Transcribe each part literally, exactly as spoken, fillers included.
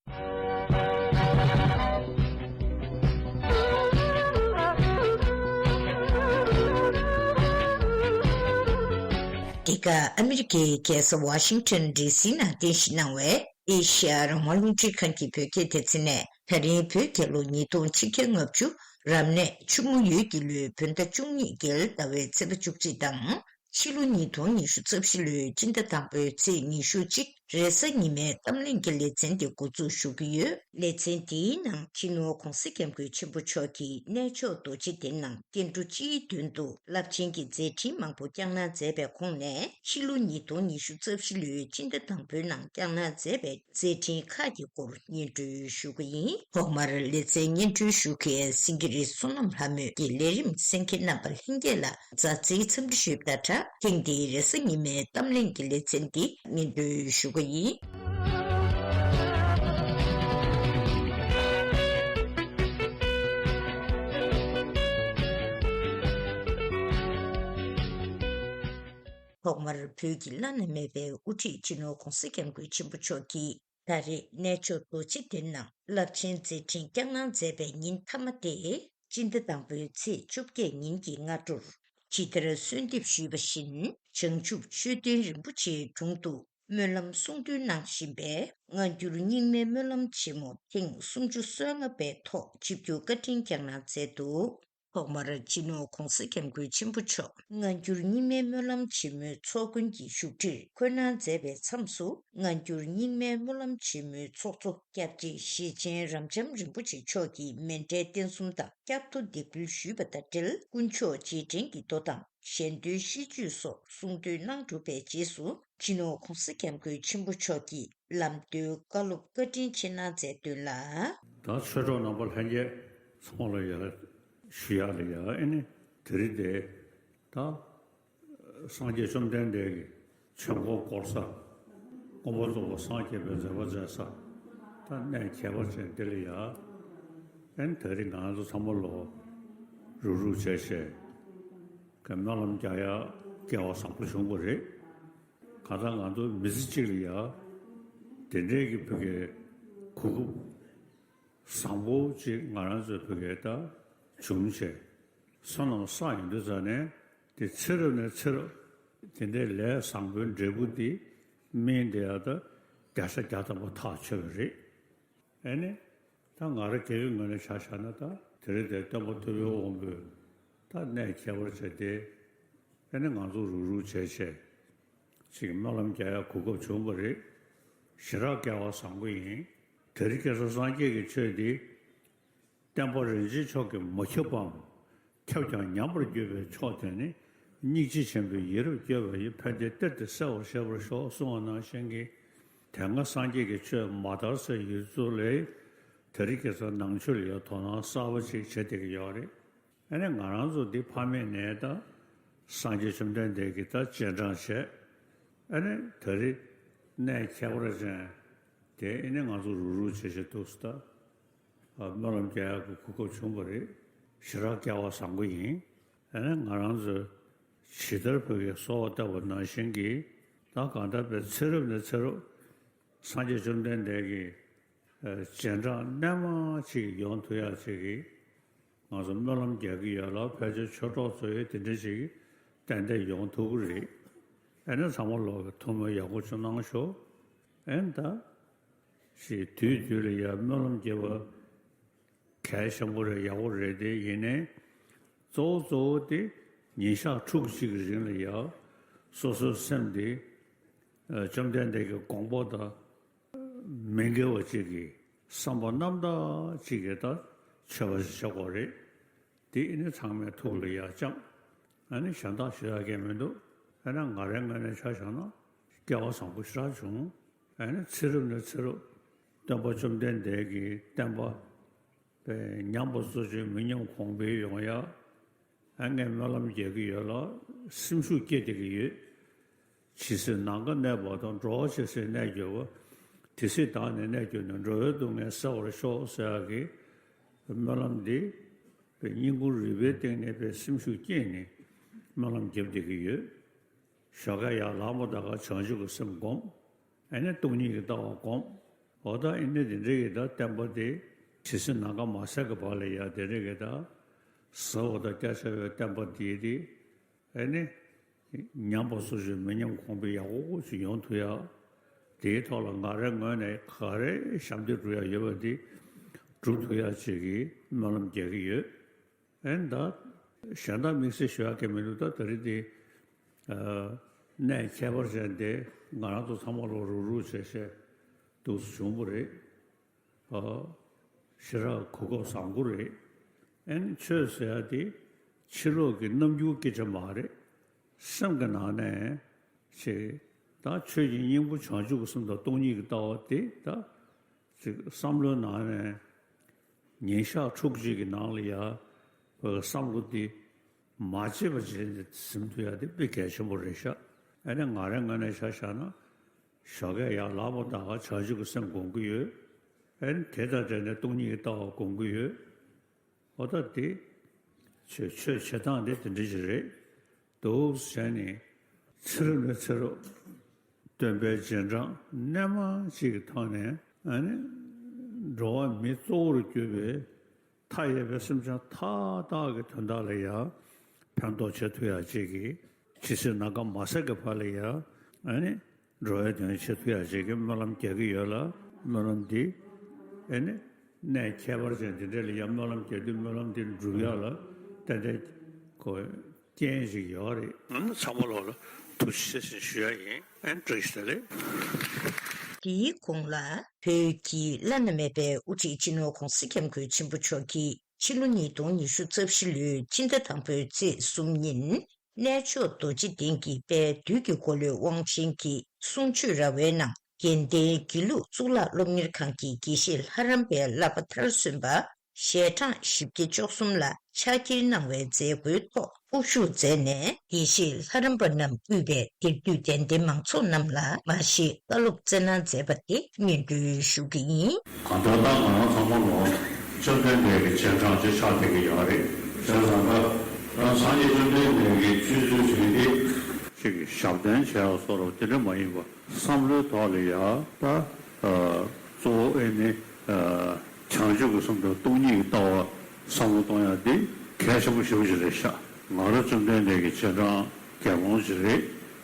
འདི་ག་ཨ་མི་རི་ཀའི་རྒྱལ་ས་ཝ་ཤིང་ཊོན་ཌི་སི་ནང་རྟེན་གཞི་གནང་བའི་ཨེ་ཤེ་ཡ་རང་དབང་རླུང་འཕྲིན་ཁང་གི་བོད་སྐད་སྡེ་ཚན་ནས། ད་རིང་བོད་རྒྱལ་ལོ་ཉིས་སྟོང་ཆིག་བརྒྱ་ལྔ་བཅུ་རབ་གནས་ཆུ་མོ་ཡོས་ཀྱི་ལོའི་བོད་ཟླ་བཅུ་གཉིས་རྒྱལ་ཟླ་བའི་ཚེས་པ་བཅུ་གཅིག་དང་། ཕྱི་ལོ་ཉིས་སྟོང་ཉི་ཤུ་རྩ་བཞི་ལོའི་སྤྱི་ཟླ་དང་པོའི་ཚེས་ཉི་ཤུ་གཅིག་རེས་གཟའ་ཉི་མའི་གཏམ་གླེང་གི་ལེ་ཚན་དེ་འགོ་འཛུགས་ཞུ་གི་ཡོད། ལེ་ཚན་དེའི་ནང་སྤྱི་ནོར་༧གོང་ས་༧སྐྱབས་མགོན་ཆེན་པོ་མཆོག་གིས་གནས་མཆོག་རྡོ་རྗེ་གདན་ནང་སྐྱེ་འགྲོ་སྤྱིའི་དོན་དུ་རླབས་ཆེན་གྱི་མཛད་འཕྲིན་མང་པོ་བསྐྱངས་གནང་མཛད་པའི་ཁོངས་ནས། ཕྱི་ལོ་ཉིས་སྟོང་ཉི་ཤུ་རྩ་བཞི་ལོའི་སྤྱི་ཟླ་དང་པོའི་ནང་བསྐྱངས་གནང་མཛད་པའི་མཛད་འཕྲིན་ཁག་གི་སྐོར་སྙན་སྒྲོན་ཞུ་གི་ཡིན། ཐོག་མར་ལེ་ཚན་སྙན་སྒྲོན་ཞུ་མཁན་སེང་གེ་རི་བསོད་ནམས་ལྷ་མོས་ཀྱི་ལས་རིམ་གསན་མཁན་རྣམ་པ་ལྷན་རྒྱས་ལ་མཛའ་བརྩེའི་འཚམས་འདྲི་ཞུས་པ་དང་སྦྲགས། ཐེངས་འདིའི་རེས་གཟའ་ཉི་མའི་གཏམ་གླེང་གི་ལེ་ཚན་འདི་སྙན་སྒྲོན་ཞུ་གི་ཡིན། ཐོག་མར་བོད་ཀྱི་བླ་ན་མེད་པའི་དབུ་ཁྲིད་སྤྱི་ནོར་༧གོང་ས་༧སྐྱབས་མགོན་ཆེན་པོ་མཆོག་གིས་ད་རེས་གནས་མཆོག་རྡོ་རྗེ་གདན་ནང་རླབས་ཆེན་མཛད་འཕྲིན་བསྐྱངས་གནང་མཛད་པའི་ཉིན་མཐའ་མ་སྟེ། སྤྱི་ཟླ་དང་པོའི་ཚེས་བཅོ་བརྒྱད་ཉིན་གྱི་སྔ་དྲོར། ཇི་ལྟར་གསོལ་འདེབས་ཞུས་པ་བཞིན། བྱང་ཆུབ་མཆོད་རྟེན་རིན་པོ་ཆེའི་དྲུང་དུ་སྨོན་ལམ་གསུང་འདོན་གནང་བཞིན་པའི་སྔ་འགྱུར་རྙིང་མའི་སྨོན་ལམ་ཆེན་མོ་ཐེངས་སུམ་ཅུ་སོ་ལྔ་པའི་ཐོག་ཆིབས་བསྒྱུར་བཀའ་དྲིན་བསྐྱངས་གནང་མཛད་འདུག་ཐོག་མར་སྤྱི་ནོར་༧གོང་ས་༧སྐྱབས་མགོན་ཆེན་པོ་མཆོག་སྔ་འགྱུར་རྙིང་མའི་སྨོན་ལམ་ཆེན་མོའི་ཚོགས་མགོན་གྱི་བཞུགས་ཁྲིར་འཁོད་གནང་མཛད་པའི་མཚམས་སུ། སྔ་འགྱུར་རྙིང་མའི་སྨོན་ལམ་ཆེན་མོའི་ཚོགས་གཙོ་སྐྱབས་རྗེ་ཞེ་ཆེན་རབ་འབྱམས་རིན་པོ་ཆེ་མཆོག་གིས་མཎྜལ་རྟེན་གསུམ་དང་སྐྱབས་ཐོ་འདེགས་འབུལ་ཞུས་པ་དང་འབྲེལ། དཀོན་མཆོག་རྗེས་དྲན་གྱི་མདོ་དང་། ཞལ་འདོན་ཤིས་བརྗོད་སོགས་གསུང་འདོན་གནང་གྲུབ་པའི་རྗེས་སུ། སྤྱི་ནོར་༧གོང་ས་༧སྐྱབས་མགོན་ཆེན་པོ་མཆོག་གིས་ལམ་སྟོན་བཀའ་སློབ་བཀའ་དྲིན་ཆེ་གནང་མཛད་དོན་ལ། ད་ཆོས་གྲོགས་རྣམ་པ་ལྷན་རྒྱས་ཚང་མ་ལ་ཡ་ཞུ་ཡག་ལ་ཡ་ཨེ་ནི་དེ་རིང་དེ་ད་སངས་རྒྱས་བཅོམ་ལྡན་འདས་ཀྱི་ཆོས་འཁོར་བསྐོར་ས། མགོན་པོ་རྫོགས་པ་སངས་རྒྱས་པའི་མཛད་པ་མཛད་ས། ད་གནས་ཁྱད་པར་ཅན་འདི་ལ་ཡ་ཨེ་ནི་དེ་རིང་ང་ཚོ་ཚང་མ་ལོ་རུག་རུག་བྱས་བྱས་ཀྱི་སྨོན་ལམ་རྒྱག་ཡ་སྐལ་བ་བཟང་པོ་བྱུང་བ་རེད། གང་ལྟར་ང་ཚོ་མི་ཚེ་གཅིག་ལ་ཡ་དེ་འདྲའི་གི་བུ་གའི་གོ་སྐབས་བཟང་པོ་ཅིག་ང་རང་ཚོའི་བུ་གའི་ད་བྱུང་བྱས་བསོད་ནམས་བསགས་ཡོང་དུས་ཙ་ནས་དེ་ཚེ་རབས་ནས་ཚེ་རབས་དེ་འདྲའི་ལས་བཟང་པོའི་འབྲས་བུ་དེ་སྨིན་དེ་ཡ་ད་བརྒྱ་ཆ་བརྒྱ་ཐམ་པ་ཐག་ཆོད་པ་རེད། ཨེ་ནི། ད་ང་རང་སྒེར་གྱི་ངོས་ནས་ཆ་བཞག་ན་ད་དེ་རིང་དེ་སྟོན་པ་ཐུབ་པའི་དབང་པོས་ད་གནས་ཁྱད་པར་ཅན་དེ་ཨེ་ནི་ང་ཚོ་རུག་རུག་བྱས་བྱས་ཅིག་སྨོན་ལམ་རྒྱག་ཡ་གོ་སྐབས་བྱུང་བ་རེད། ཞེ་དྲག་སྐལ་བ་བཟང་པོ་ཡིན། དེ་རིང་ཁ་སང་སངས་རྒྱས་ཀྱི་ཆོས་འདི་བསྟན་པ་རིན་ཆེན་མཆོག་གིས་མ་ཁྱབ་པའམ། ཁྱབ་ཀྱང་ཉམས་པར་གྱུར་པའི་ཕྱོགས་དེ་ནི། སྙིང་རྗེ་ཆེན་པོས་ཡིད་རབ་བསྐྱོད་པ་ཡི། ཕན་བདེའི་གཏེར་དེ་གསལ་བར་བཤད་པར་ཤོག་གསུངས་པ་ནང་བཞིན་གྱི། དེ་སྔ་སངས་རྒྱས་ཀྱི་ཆོས་མ་དར་སའི་ཡུལ་ཚོ་ལས། དེ་རིང་ཁ་སང་ནང་ཆོས་ལ་ཡང་དོ་སྣང་གསར་པ་ཅིག་བྱེད་བསྡད་ཀྱི་ཡོད་རེད། ཨ་ནི་ང་རང་ཚོ་འདི་ཕ་མེས་ནས་ད་སངས་རྒྱས་བཅོམ་ལྡན་འདས་ཀྱི་ད་རྗེས་འབྲང་བྱས། ཨ་ནི་ད་རེས་གནས་ཁྱད་པར་ཅན་དེ་ཨ་ནི་ང་ཚོ་རུག་རུག་བྱེད་བྱེད་འདུག་སུ་ད། སྨོན་ལམ་རྒྱག་ཡག་གི་གོ་སྐབས་བྱུང་བ་རེད། ཞེ་དྲག་སྐལ་བ་བཟང་པོ་ཡིན། ཨ་ནི་ང་རང་ཚོས་ཇི་ལྟར་བོད་ཀྱི་གསོལ་བ་བཏབ་པ་ནང་བཞིན་གྱི་ད་གང་ལྟར་བའི་ཚེ་རབས་ནས་ཚེ་རབས་སངས་རྒྱས་བཅོམ་ལྡན་འདས་ཀྱི་རྗེས་འབྲང་རྣལ་མ་ཅིག་ཡོང་ཐུབ་ཡག་ཅིག་གི་ང་ཚོ་སྨོན་ལམ་རྒྱག་གི་ཡོད་ལ། ཕལ་ཆེར་ཆོས་གྲོགས་ཚོ་ཡི་དེ་འདྲ་ཅིག་གི་ཏན་ཏན་ཡོང་ཐུབ་ཀྱི་རེད། ཨ་ནི་ཚང་མ་ལོག་གི་ཐུགས་སྨོན་ཡག་པོ་ཅིག་གནང་ཤོག་ཨ་ནི་ད་ཞེས་དུས་དུས་ལ་ཡ་སྨོན་ལམ་རྒྱབ་པ་གལ་ཆེན་པོ་རེད། ཡག་པོ་རེད། དེ་ཡིན་ནའི་གཙོ་བོ་གཙོ་བོ་དེ་ཉིན་ཞག་ཕྲུགས་གཅིག་གི་རིང་ལ་ཡ་སོ་སོའི་སེམས་དེ་བཅོམ་ལྡན་འདས་ཀྱི་དགོངས་པ་དང་མི་འགལ་བ་ཅིག་གི་བསམ་པ་རྣམ་དག་ཅིག་གི་ད་མཆོད་པ་ཞིག་བྱེད་དགོས་རེད། དེ་ཨ་ནི་ཚང་མས་ཐུགས་ལ་ཡ་བཅངས། ཨ་ནི་གཞན་དག་ཞུ་ཡག་གི་མི་འདུག་ཨ་ནི་ང་རའི་ངོས་ནས་ཆ་བཞག་ན་སྐལ་བ་བཟང་པོ་ཞེ་དྲག་བྱུང་། ཨ་ནི་ཚེ་རབས་ནས་ཚེ་རབས་སྟོན་པ་བཅོམ་ལྡན་འདས་ཀྱི་བསྟན་པ་པའི་ཉམས་པ་གཙོ་ཆེ་མི་ཉམས་གོང་འཕེལ་ཡོང་ཡ། ཨ་ངས་སྨོན་ལམ་རྒྱག་གི་ཡོད་ལ་སེམས་ཤུགས་སྐྱེད་བསྡད་ཀྱི་ཡོད། ཇི་སྲིད་ནམ་མཁའ་གནས་པ་དང་། འགྲོ་བ་ཇི་སྲིད་གནས་གྱུར་པ། དེ་སྲིད་བདག་ནི་གནས་གྱུར་ནས། འགྲོ་བའི་སྡུག་བསྔལ་སེལ་བར་ཤོག་ཟེར་ཡག་གི་སྨོན་ལམ་འདི་སྙིང་ཁུང་རུས་པའི་གཏིང་ནས་པའི་སེམས་ཤུགས་སྐྱེས་ནས་སྨོན་ལམ་རྒྱབ་བསྡད་ཀྱི་ཡོད། ཞོགས་ཀས་ཡར་ལངས་པ་དང་ག་བྱང་ཆུབ་ཀྱི་སེམས་བསྒོམ། ཨ་ནི་སྟོང་ཉིད་ཀྱི་ལྟ་བ་བསྒོམ། འོ་ད་ཨེ་ནི་དེ་འདྲའི་གི་ད་བསྟན་པ་དེ་ཇི་སྲིད་ནམ་མཁའ་མ་ཟད་ཀྱི་བར་ལ་ཡ་དེ་འདྲའི་གི་ད་ཟབ་པ་དང་རྒྱ་ཆེ་བའི་བསྟན་པ་འདི་དེ་ཨེ་ནི་ཉམས་པ་སོ་སོའི་མི་ཉམས་གོང་འཕེལ་ཡག་པོ་ཞིག་ཡོང་ཐུབ་ཡ། དེའི་ཐོག་ལ་ང་རའི་ངོས་ནས་ག་རེ་ཞབས་འདེགས་སྒྲུབ་ཡ་ཡོད་པ་དེ་སྒྲུབ་ཐུབ་ཡ་ཅིག་གི་སྨོན་ལམ་རྒྱག་གི་ཡོད། ཨེ་ནི་ད་གཞན་དག་དམིགས་བསལ་ཞུ་ཡག་གི་མི་འདུག་ད་ད་རེས་དེ་ཨ་གནས་ཁྱད་པར་ཅན་དེ་ང་རང་ཚོ་ཚང་མ་ལོ་རུག་རུག་བྱས་བྱས་འདུག་སེ་བྱུང་བ་རེད། ཨ་ཞེ་དྲག་གོ་སྐབས་བཟང་པོ་རེད། ཨེ་ནི་ཆོས་ཟེར་ཡག་དེ་ཕྱི་ལོགས་ཀྱི་རྣམ་འགྱུར་སྐད་ཆ་མ་རེད། སེམས་ཀྱི་ནང་ནས་ཅིག་ད་ཆོས་ཀྱི་སྙིང་པོ་བྱང་ཆུབ་ཀྱི་སེམས་དང་སྟོང་ཉིད་ཀྱི་ལྟ་བ་དེ་ད་ཅིག་བསམ་བློའི་ནང་ནས་ཉིན་ཞག་ཕྲུགས་གཅིག་གི་ནང་ལ་ཡ་བསམ་བློ་འདི་མ་བརྗེད་པ་བྱས་ནས་ཟིན་ཐུབ་ཡ་དེ་དཔེ་གལ་ཆེན་པོ་རེད་ཤག་ཨ་ནི་ང་རའི་ངོས་ནས་ཆ་བཞག་ན་ཞོགས་ཀས་ཡར་ལངས་པ་དང་བྱང་ཆུབ་ཀྱི་སེམས་སྒོམ་གྱི་ཡོད། ཨ་ནི་དེ་དང་འབྲེལ་ནས་སྟོང་ཉིད་ཀྱི་ལྟ་བ་སྒོམ་གྱི་ཡོད། འོ་ད་དེ་ཆོས་ཆོས་བྱེད་སྟངས་དེ་དེ་འདྲ་ཞིག་རེད། འདུག་བྱས་ནས་ཚེ་རབས་ནས་ཚེ་རབས་སྟོན་པའི་རྗེས་འབྲང་རྣལ་མ་གཅིག་གི་ཐོག་ནས་ཨ་ནི་འགྲོ་བ་མི་གཙོ་བོར་གྱུར་པའི་མཐའ་ཡས་པའི་སེམས་ཅན་མཐའ་དག་གི་དོན་དག་ལ་ཡང་ཕན་ཐོགས་བྱེད་ཐུབ་ཡག་ཅིག་གི་ཇི་སྲིད་ནམ་མཁའ་མ་ཟད་ཀྱི་བར་ལ་ཡང་ཨ་ནི་འགྲོ་བའི་དོན་བྱེད་ཐུབ་ཡག་ཅིག་གི་སྨོན་ལམ་རྒྱག་གི་ཡོད་ལ། སྨོན་ལམ་འདི་ཨེ་ནི་གནས་ཁྱད་པར་ཅན་འདི་འདྲ་ལ་ཡང་སྨོན་ལམ་རྒྱག་དུས་སྨོན་ལམ་འདི་འགྲུབ་ཡག་ལ་ཏན་ཏན་ཁོ་རྐྱེན་ཞིག་ཡོད་རེད། ཨ་ནི་ཚང་མ་ལོག་ལ་ཐུགས་རྗེ་ཆེ་ཞེས་ཞུ་ཡག་ཡིན། ཨེ་ནི་བཀྲ་ཤིས་བདེ་ལེགས། དེའི་གོང་ལ་བོད་ཀྱི་བླ་ན་མེད་པའི་དབུ་ཁྲིད་སྤྱི་ནོར་༧གོང་ས་༧སྐྱབས་མགོན་ཆེན་པོ་མཆོག་གིས་ཕྱི་ལོ་ཉིས་སྟོང་ཉི་ཤུ་རྩ་བཞི་ལོའི་ཕྱི་ཟླ་དང་པོའི་ཚེས་གསུམ་ཉིན། གནས་མཆོག་རྡོ་རྗེ་གདན་གྱི་དཔལ་དུས་ཀྱི་འཁོར་ལོའི་དབང་ཆེན་གྱི་གསུང་ཆོས་ར་བའི་ནང་། དགེ་ལྡན་དགེ་ལུགས་གཙུག་ལག་སློབ་གཉེར་ཁང་གི་དགེ་བཤེས་ལྷ་རམས་པའི་བསླབ་པ་མཐར་སོན་པ་ཞལ་གྲངས་བཞི་བརྒྱ་བཅུ་གསུམ་ལ་ཕྱག་འཁྱེར་གནང་བའི་མཛད་སྒོའི་ཐོག་དབུ་བཞུགས་མཛད་ནས། དགེ་བཤེས་ལྷ་རམས་པ་རྣམས་དབུས་པའི་དེར་འདུས་དད་ལྡན་མང་ཚོགས་རྣམས་ལ་མ་ཞིག་བཀའ་སློབ་སྩལ་གནང་མཛད་པ་དེ་སྙན་སྒྲོན་ཞུ་གི་ཡིན། གང་ལྟར་ད་ང་རང་ཚང་མ་ལོ་བཅོམ་ལྡན་འདས་ཀྱི་རྗེས་འབྲང་ཅིག་ཆགས་བསྡད་ཀྱི་ཡོད་རེད། བྱས་ཙང་ད་ང་སངས་རྒྱས་བཅོམ་ལྡན་འདས་ཀྱི་ཆོས་ཚུལ་ཞིག་འདི་ཅིག་གི་ཞབས་བརྟན་བྱས་པ་སོགས་ལ་དེ་འདྲ་མ་ཡིན་པ་བསམ་བློའི་ཐོག་ལ་ཡ་ད་གཙོ་བོ་ཨེ་ནི་བྱང་ཆུབ་ཀྱི་སེམས་དང་སྟོང་ཉིད་ཀྱི་ལྟ་བ་བསམ་བློ་གཏོང་ཡ་འདི་གལ་ཆེན་པོ་ཞེ་པོ་ཅིག་རེད་ཤག་ང་རང་བཅོམ་ལྡན་འདས་ཀྱི་རྗེས་འབྲང་རྒྱལ་མོ་ཅིག་རེད།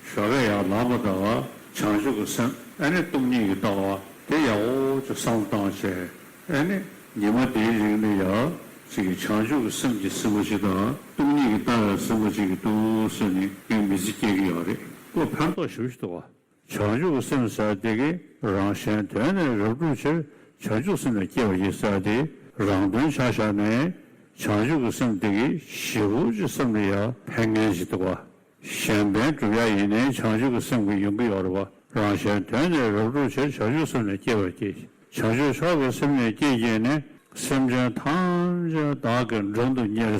ཞོགས་ཀས་ཡར་ལངས་པ་དང་བྱང་ཆུབ་ཀྱི་སེམས་ཨེ་ནི་སྟོང་ཉིད་ཀྱི་ལྟ་བ་དེ་ཡག་པོ་ཅིག་བསམ་བློ་བཏང་བྱས། ཨེ་ནི་ཉི་མ་དེའི་རིང་ལ་ཡང་ཅིག་གི་བྱང་ཆུབ་ཀྱི་སེམས་ཀྱི་སེམས་པ་ཞིག་དང་སྟོང་ཉིད་ཀྱི་ལྟ་བའི་སེམས་པ་ཅིག་གི་འདུག་ཟེར་ནས་ངས་མི་ཚེ་སྐྱེལ་གྱི་ཡོད་རེད། ཁོ་ཕན་ཐོགས་ཞེ་པོ་ཞིག་འདུག་བ། བྱང་ཆུབ་ཀྱི་སེམས་ཟེར་དེ་གི་རང་གཞན་དོན་ནི་རབ་བསྒྲུབ་ཕྱིར། བྱང་ཆུབ་སེམས་ལ་སྐྱེ་བར་བགྱི་ཟེར་དེ་རང་དོན་ཆ་བཞག་ནས་བྱང་ཆུབ་ཀྱི་སེམས་དེ་གི་ཞེ་པོ་ཅིག་སེམས་ལ་ཡང་ཕན་ངེས་ཤིག་འདུག་བ། གཞན་ཕན་སྒྲུབ་ཡ་ཡིན་ནའི་བྱང་ཆུབ་ཀྱི་སེམས་ཀྱིས་ཡོང་གི་ཡོད་རེད་བ། རང་གཞན་དོན་ནི་རབ་བསྒྲུབ་ཕྱིར། བྱང་ཆུབ་སེམས་ལ་སྐྱེ་བར་བགྱི། བྱང་ཆུབ་མཆོག་གི་སེམས་ལ་སྐྱེས་བགྱིས་ནས་སེམས་ཅན་ཐམས་ཅད་བདག་གིས་མགྲོན་དུ་གཉེར།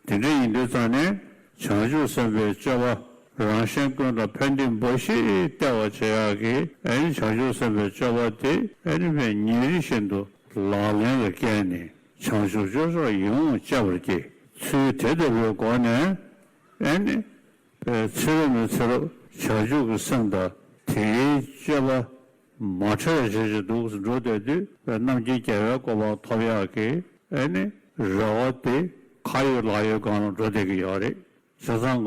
དེ་འདྲ་ཡིན་དུས་ཙང་ནས་བྱང་ཆུབ་སེམས་དཔའི་སྤྱོད་པ་རང་གཞན་ཀུན་ལ་ཕན་བདེ་འབའ་ཞིག་སྟེར་བར་བྱེད་ཡག་གི་ཨེ་ནི་བྱང་ཆུབ་སེམས་དཔའི་སྤྱོད་པ་དེ་ཨེ་ནི་ཕན་ཉིན་རེ་བཞིན་དུ་ལག་ལེན་ལ་བཀལ་ནས་བྱང་ཆུབ་སྤྱོད་མཆོག་ཡིད་འོང་སྤྱད་པར་བགྱི། ཚུལ་དེ་ལྟ་བུའི་སྒོ་ནས་ཨེ་ནི། པའི་ཚེ་རབས་ནས་ཚེ་རབས་བྱང་ཆུབ་ཀྱི་སེམས་དང་དེའི་སྤྱོད་པ་མ་འཕྲད་བྱས་ཅིག་འདུག་འགྲོ་བསྡད་དུས་རྣམ་མཁྱེན་རྒྱལ་བའི་གོ་འཕང་ཐོབ་ཡག་གི་ཨེ་ནི་རེ་བ་དེ་ཁ་ཡོད་ལག་ཡོད་སྒང་ལ་འགྲོ་བསྡད་ཀྱི་ཡོད་རེད། བྱས་ཙང་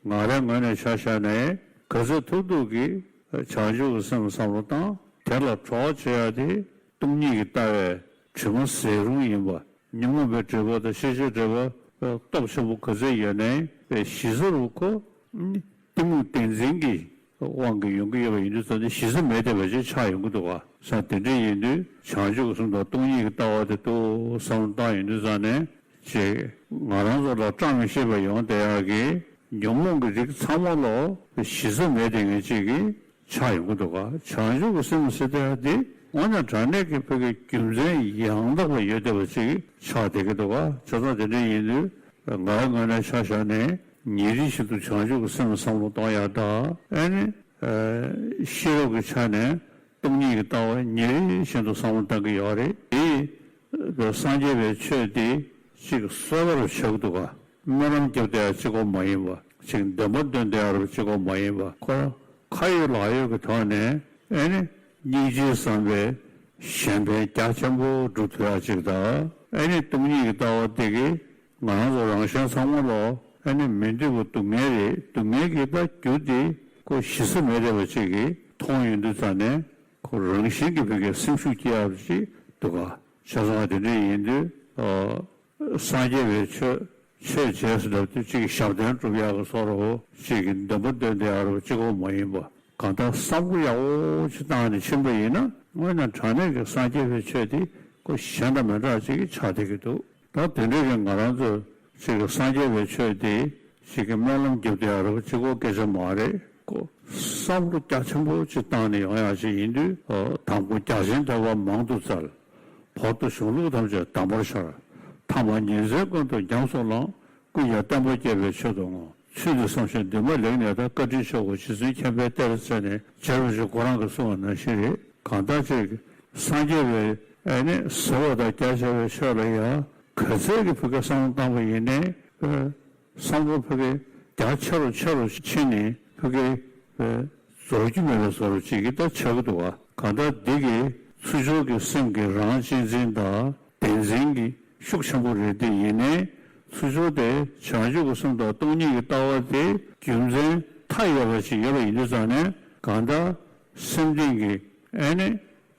ང་རའི་ངོས་ནས་ཆ་བཞག་ནས་ག་ཚོད་ཐུབ་ཐུབ་ཀྱིས་བྱང་ཆུབ་ཀྱི་སེམས་བསམ་བློ་བཏང་དེ་ལ་གྲོགས་བྱེད་ཡག་དེ་སྟོང་ཉིད་ཀྱི་ལྟ་བའི་དྲི་མ་ཟད་རུང་ཡིན་པ། ཉོན་མོངས་པའི་དྲི་མ་དང་ཤེས་བྱའི་དྲི་མ་སྟོབས་ཆེན་པོ་ག་ཚད་ཡོད་ནའི་གཞི་རྩ་རུ་ཁོ་གཏི་མུག་བདེན་འཛིན་གྱི་དབང་གིས་ཡོང་གི་ཡོད་པ་ཡིན་དུས་ཙང་ནས་གཞི་རྩ་མེད་བསྡད་པ་ཅིག་ཆགས་ཡོང་གི་འདུག་ག་ས་དེ་འདྲ་ཡིན་དུས་བྱང་ཆུབ་ཀྱི་སེམས་དང་སྟོང་ཉིད་ཀྱི་ལྟ་བ་དེ་ཏོག་བསམ་བློ་བཏང་ཡོང་དུས་ཙང་ནས་ཅིག་ང་རང་ཚོ་ལ་བཀྲ་མི་ཤིས་པ་ཡོང་བསྡད་ཡག་གི་ཉོན་མོངས་ཀྱི་རིགས་ཚང་མ་ལོ་གཞི་རྩ་མེད་བསྡད་མཁན་ཅིག་གི་ཆགས་ཡོང་གི་འདུག་ག་བྱང་ཆུབ་ཀྱི་སེམས་ཟེར་དེ་འདི་དངོས་གནས་དྲང་གནས་ཀྱི་བོད་ཀྱི་རྒྱུ་མཚན་ཡང་དག་པ་ཡོད་བསྡད་པ་ཅིག་ཆགས་བསྡད་ཀྱི་འདུག་ག་བྱས་ཙང་དེ་འདྲ་ཡིན་དུས་ང་རང་ངོས་ནས་ཆ་བཞག་ནས་ཉིན་རེ་བཞིན་དུ་བྱང་ཆུབ་ཀྱི་སེམས་བསམ་བློ་གཏོང་ཡག་དང་ཨ་ནི་ཤེས་རབ་ཀྱི་ཆ་ནས་སྟོང་ཉིད་ཀྱི་ལྟ་བ་ཉིན་རེ་བཞིན་དུ་བསམ་བློ་གཏང་གི་ཡོད་རེད། དེ་སངས་རྒྱས་པའི་ཆོས་དེ་ཅིག་གསོལ་བ་རུ་ཆགས་འདུག་ག་སྨོན་ལམ་རྒྱབ་བསྡད་ཡག་གཅིག་པོ་མ་ཡིན་པ་ཅིག་འདོན་པ་འདོན་བསྡད་ཡག་རུ་གཅིག་པོ་མ་ཡིན་པ་ཁོ་རང་ཁ་ཡོད་ལག་ཡོད་ཀྱི་ཐོག་ནས་ཨེ་ནི་སྙིང་རྗེ་བསམ་པའི་ གཞན་ཕན་རྒྱ་ཆེན་པོ་སྒྲུབ་ཐུབ་ཡ་ཅིག་དང་། ཨ་ནི་སྟོང་ཉིད་ཀྱི་ལྟ་བ་དེ་གིས་ང་རང་ཚོ་རང་གཞན་ཚང་མ་ལ་ཨ་ནི་མི་འདོད་པའི་སྡུག་བསྔལ་རེད། སྡུག་བསྔལ་གྱི་ད་རྒྱུ་དེ་ཁོ་གཞི་རྩ་མེད་བསྡད་པ་ཅིག་གིས་མཐོང་ཡོང་དུས་ཙང་ནས། ཁོ་རང་བཞིན་གྱིས་བོད་སྐད་སེམས་ཤུགས་སྐྱེ་ཡག་ཅིག་འདུག་ག་བྱས་ཙང་དེ་འདྲ་ཡིན་དུས། ཨ། སངས་རྒྱས་པའི་ཆོས་ཆོས་བྱས་ཟེར་ལབ་དུས་གཅིག་གིས་ཞབས་བརྟན་སྒྲུབ་ཡག་གི་བཟོ་འདྲ་བོ། གཅིག་གིས་འདོན་པ་འདོན་བསྡད་ཡག་འདྲ་བོ་གཅིག་པོ་མ་ཡིན་པ། གང་ལྟར་བསམ་བློ་ཡག་པོ་ཅིག་བཏང་ནས་ཕྱིན་པ་ཡིན་ན། དངོས་གནས་དྲང་གནས་ཀྱི་སངས་རྒྱས་པའི་ཆོས་དེ་ཁོ་གཞན་དང་མི་འདྲ་ཅིག་ཆགས་བསྡད་ཀྱི་འདུག་ད་དེ་འདྲ་གི་ང་རང་ཚོ་ཅིག་གི་སངས་རྒྱས་པའི་ཆོས་དེ་ཅིག་གི་སྨོན་ལམ་རྒྱབ་བསྡད་ཡག་འདྲ་བོ་གཅིག་པོ་སྐད་ཆ་མ་རེད། ཁོ་བསམ་བློ་རྒྱ་ཆེན་པོ་ཅིག་བཏང་ནས་ཡོང་ཡག་ཅིག་ཡིན་དུས། ཨ། དང་པོ་རྒྱ་ཆེན་ཐོས་པ་མང་དུ་བཙལ། བར་དུ་གཞུང་ལུགས་ཐམས་ཅད་གདམས་པར་ཤར། ཐ་མ་ཉིན་མཚན་ཀུན་ཏུ་ཉམས་སུ་བླངས། ཀུན་ཀྱང་བསྟན་པ་རྒྱས་པའི་ཆེད་དུ་བསྔོ། ཚུལ་འདི་བསམ་ཞིང་འདུན་པ་ལེགས་གནས་དང་། བཀའ་དྲིན་ཆེ་བའོ་རྗེ་བཙུན་མཁྱེན་པས་གཏེར་མཛད་ནས། རྗེ་རིན་པོ་ཆེ་ཁོ་རང་གིས་གསུངས་པ་ནང་བཞིན་རེད། གང་ལྟར་ཅིག་སངས་རྒྱས་པའི་ཨ་ནི་ཟབ་པ་དང་རྒྱ་ཆེ་བའི་ཆོས་ལ་ཡང་ག་ཚད་ཀྱི་བོད་སྐད་བསམ་བློ་བཏང་པ་ཡིན་ནའི། ཨ། བསམ་བློ་ཕ་གི་རྒྱ་ཆེ་རུ་ཆེ་རུ་ཕྱིན་ནས། ཕ་གི་རྫོགས་རྒྱུ་མེད་པའི་བཟོ་འདྲ་ཅིག་གི་ད་ཆགས་ཀྱི་འདུག་ག་གང་ལྟར་འདི་གི་ཚུལ་འཆོས་ཀྱི་སེམས་ཀྱི་རང་གཅེས་འཛིན་དང་བདེན་འཛིན་གྱི་ཤུགས་ཆེན་པོ་རེད། དེ་ཡིན་ནའི་ཚུལ་འཆོས་དེ་བྱང་ཆུབ་ཀྱི་སེམས་དང་སྟོང་ཉིད་ཀྱི་ལྟ་བ་དེ་རྒྱུ་མཚན་མཐའ་ཡས་པ་ཞིག་ཡོད་པ་ཡིན་དུས་ཙང་ནས། གང་ལྟར་སེམས་གཏིང་གི་ཨ་ནི་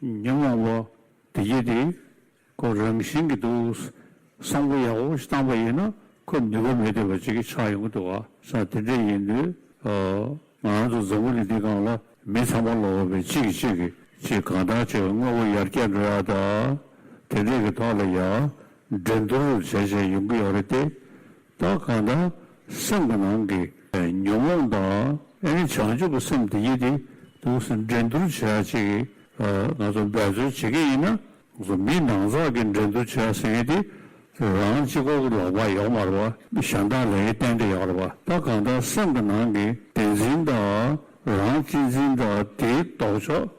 ཉོན་མོངས་པ་དེ་ཡི་དེ། ཁོ་རང་བཞིན་གྱིས་འདུག་བསམ་བློ་ཡག་པོ་ཞིག་བཏང་པ་ཡིན་ན། ཁོ་ནུས་པ་མེད་བསྡད་པ་ཅིག་གི་ཆགས་ཡོང་གི་འདུག་ག་ས་དེ་འདྲ་ཡིན་དུས། ཨ། ང་རང་ཚོ་འཛམ་བུ་གླིང་འདི་སྒང་ལ་མི་ཚང་མ་ལོག་པའི་གཅིག་གིས་གཅིག་གི་ཅིག་གང་ལྟར་ཅིག་དངོས་པོ་ཡར་རྒྱས་འགྲོ་ཡག་དང་། དེ་འདྲས་ཀྱི་ཐོག་ལ་ཡང་འགྲན་བསྡུར་བྱས་བྱས་ཡོང་གི་ཡོད་རེད་དེ། ད་གང་ལྟར་སེམས་ཀྱི་ནང་གི་ཉོན་མོངས་དང་ཨ་ནི་བྱང་ཆུབ་ཀྱི་སེམས་དེ་ཡི་དེ་འདུག་སེ་འགྲན་བསྡུར་བྱེད་ཡ་ཅིག་གི་ང་ཚོ་འབད་རྩོལ་བྱེད་ཀྱི་ཡིན་ན། ང་ཚོ་མི་ནང་ཚགས་ཀྱི་འགྲན་བསྡུར་བྱེད་ཡ་ཟེར་མཁན་དེ་རང་གཅིག་པོ་གི་ལོག་པ་ཡོད་མ་རེད་པ། གཞན་དག་ལ་ཡང་བརྟེན་ཏེ་ཡོད་རེད་པ། ད་གང་ལྟར་སེམས་ཀྱི་ནང་གི་བདེན་འཛིན་དང་རང་གཅེས་འཛིན་དང་དེའི་ལྡོག་ཕྱོགས།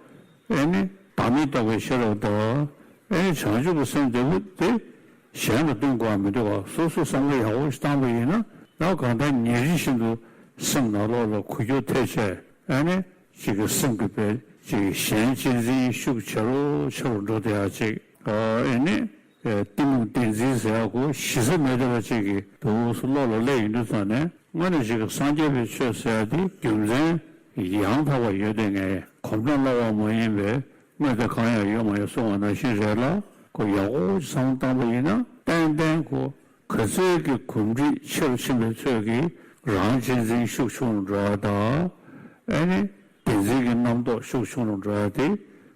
ཨེ་ནི་བདག་མེད་རྟོགས་པའི་ཤེས་རབ་དང་། ཨེ་ནི་བྱང་ཆུབ་ཀྱི་སེམས་དེ་བུ་དེ་གཞན་ལ་སྟོན་དགོས་པ་མི་འདུག་ག་སོ་སོ་བསམ་བློ་ཡག་པོ་ཞིག་བཏང་པ་ཡིན་ན། ད་གང་ལྟར་ཉིན་རེ་བཞིན་དུ་སེམས་ནང་ལོགས་ལ་འགུལ་སྐྱོད་ཐེབས་བྱས། ཨེ་ནི་གཅིག་གི་སེམས་ཀྱི་དཔེ་གཅིག་གི་གཞན་གཅེས་འཛིན་ཤུགས་ཆེ་རུ་ཆེ་རུ་འགྲོ་བསྡད་ཡ་ཅིག་ཨེ་ནི་གཏི་མུག་བདེན་འཛིན་ཟེར་ཡ་གོ་གཞི་རྩ་མེད་བསྡད་པ་ཅིག་གི་འདུག་སེ་བློ་ལ་སླེབས་ཡོང་དུས་ཙང་ནས། དངོས་གནས་ཅིག་གི་སངས་རྒྱས་པའི་ཆོས་ཟེར་ཡ་དེ་རྒྱུ་མཚན་ཡང་དག་པ་ཡོད་དེ། ངས་གོམས་ན་སླ་བ་མ་ཡིན་པའི་དངོས་དེ་གང་ཡང་ཡོད་མ་ཡོད་གསུངས་པ་ནང་བཞིན་རེད་ལ། ཁོ་ཡག་པོ་བསམ་བློ་བཏང་པ་ཡིན་ན་ཏན་ཏན་ཁོ་ག་ཚོད་ཀྱི་གོམས་འདྲིས་ཆེ་རུ་ཕྱིན་པའི་ཚོད་ཀྱིས་རང་གཅེས་འཛིན་ཤུགས་ཆུང་རུ་འགྲོ་ཡ་དང་། ཨེ་ནི་བདེན་འཛིན་གྱི་རྣམ་རྟོག་ཤུགས་ཆུང་རུ་འགྲོ་ཡ་དེ་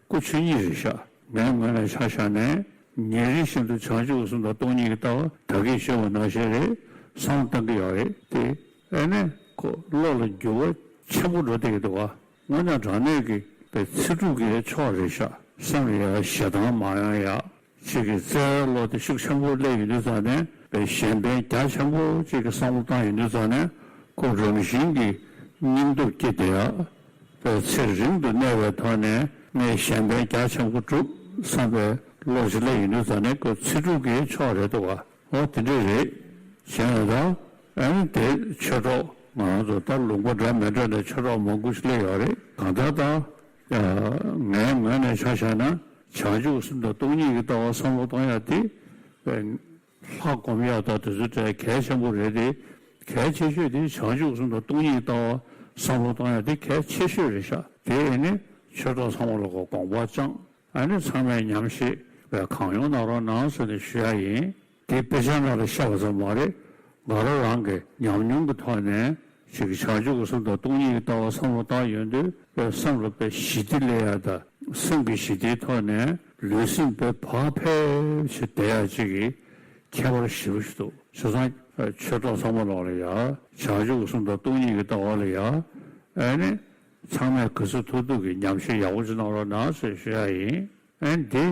ཁོ་ཆོས་ཉིད་རེད་ཤག་ངའི་ངོས་ནས་ཆ་བཞག་ནས། ཉིན་རེ་བཞིན་དུ་བྱང་ཆུབ་ཀྱི་སེམས་དང་སྟོང་ཉིད་ཀྱི་ལྟ་བ་ད་གིན་ཞུས་པ་ནང་བཞིན་རེད། བསམ་བློ་གཏོང་གི་ཡོད་རེད་དེ། ཨེ་ནས་ཁོ་བློ་ལ་འགྱུར་བ་ཆེན་པོ་འགྲོ་བསྡད་ཀྱི་འདུག་ག་དངོས་གནས་དྲང་གནས་ཀྱི་པའི་ཚེ་སྒྲུབ་ཀྱི་ཕྱོགས་རེད་ཤག་སེམས་ལ་ཡང་ཞེ་སྡང་མ་ཡོང་ཡ། གཅིག་གི་བརྩེ་བའི་བློ་དེ་ཤུགས་ཆེན་པོ་སླེབས་ཡོང་དུས་ཙང་ནས། པའི་གཞན་ཕན་རྒྱ་ཆེན་པོ་གཅིག་གི་བསམ་བློ་བཏང་ཡོང་དུས་ཙང་ནས། ཁོ་རང་བཞིན་གྱིས་སྙིང་སྟོབས་སྐྱེ་བསྡད་ཡ། པའི་ཚེ་རིང་དུ་གནས་པའི་ཐོག་ནས་ངས་གཞན་ཕན་རྒྱ་ཆེན་པོ་སྒྲུབ་བསམ་པའི་བློ་ཞིག་སླེབས་ཡོང་དུས་ཙང་ནས། ཁོ་ཚེ་སྒྲུབ་ཀྱི་ཕྱོགས་རེད་འདུག་ག་འོ་དེ་འདྲས་རེད། བྱས་ན་ད་ཨ་ནི་དེ་ཆོས་གྲོགས་ང་རང་ཚོ་ད་ལུང་པ་འདྲ་མི་འདྲ་ནས་ཆོས་གྲོགས་མང་པོ་ཞིག་སླེབས་ཡོད་རེད། གང་ལྟར་ད་ངའི་ངོས་ནས་ཆ་བཞག་ན། བྱང་ཆུབ་སེམས་དང་སྟོང་ཉིད་ཀྱི་ལྟ་བ་བསམ་བློ་བཏང་ཡ་དེ། ལྷ་སྒོམ་ཡག་དང་དེ་ཚོའི་གྲས་གལ་ཆེན་པོ་རེད་དེ། གལ་ཆེ་ཤོས་དེ་བྱང་ཆུབ་སེམས་དང་སྟོང་ཉིད་ལྟ་བ་བསམ་བློ་གཏོང་ཡག་དེ་གལ་ཆེ་ཤོས་རེད་ཤག་དེ་ཨེ་ནི་ཆོས་གྲོགས་ཚང་མ་ལ་གོ་དགོངས་པ་བཅངས། ཨ་ནི་ཚང་མས་ཉམས་བཞེས་པའི་གང་ཡོང་གནང་རོགས་གནང་ཟེར་ནས་ཞུ་ཡ་ཡིན། དེ་དཔེ་ཆ་ནང་ལ་བཤད་པ་ཙམ་མ་རེད། ང་རང་རང་གི་ཉམས་མྱོང་གི་ཐོག་ནས་ཅིག་བྱང་ཆུབ་ཀྱི་སེམས་དང་སྟོང་ཉིད་ཀྱི་ལྟ་བ་བསམ་བློ་བཏང་ཡོང་དུས། པའི་སེམས་ལ་པའི་ཞི་བདེ་སླེབས་ཡ་དང་། སེམས་ཀྱི་ཞི་བདེའི་ཐོག་ནས་ལུས་སེམས་པའི་བག་ཕེབས་ཤིག་བསྡད་ཡ་ཅིག་གི་ཁྱད་པར་ཞེ་པོ་ཞིག་འདུག་བྱས་ཙང་ཆོས་གྲོགས་ཚང་མ་ལོག་ལ་ཡ། བྱང་ཆུབ་ཀྱི་སེམས་དང་སྟོང་ཉིད་ཀྱི་ལྟ་བ་ལ་ཡ། ཨ་ནི་ཚང་མས་ག་ཚོད་ཐུབ་ཐུབ་ཀྱི་ཉམས་བཞེས་ཡག་པོ་ཅིག་གནང་རོགས་གནང་ཟེར་ཞུ་ཡ་ཡིན། ཨ་ནི་འདི་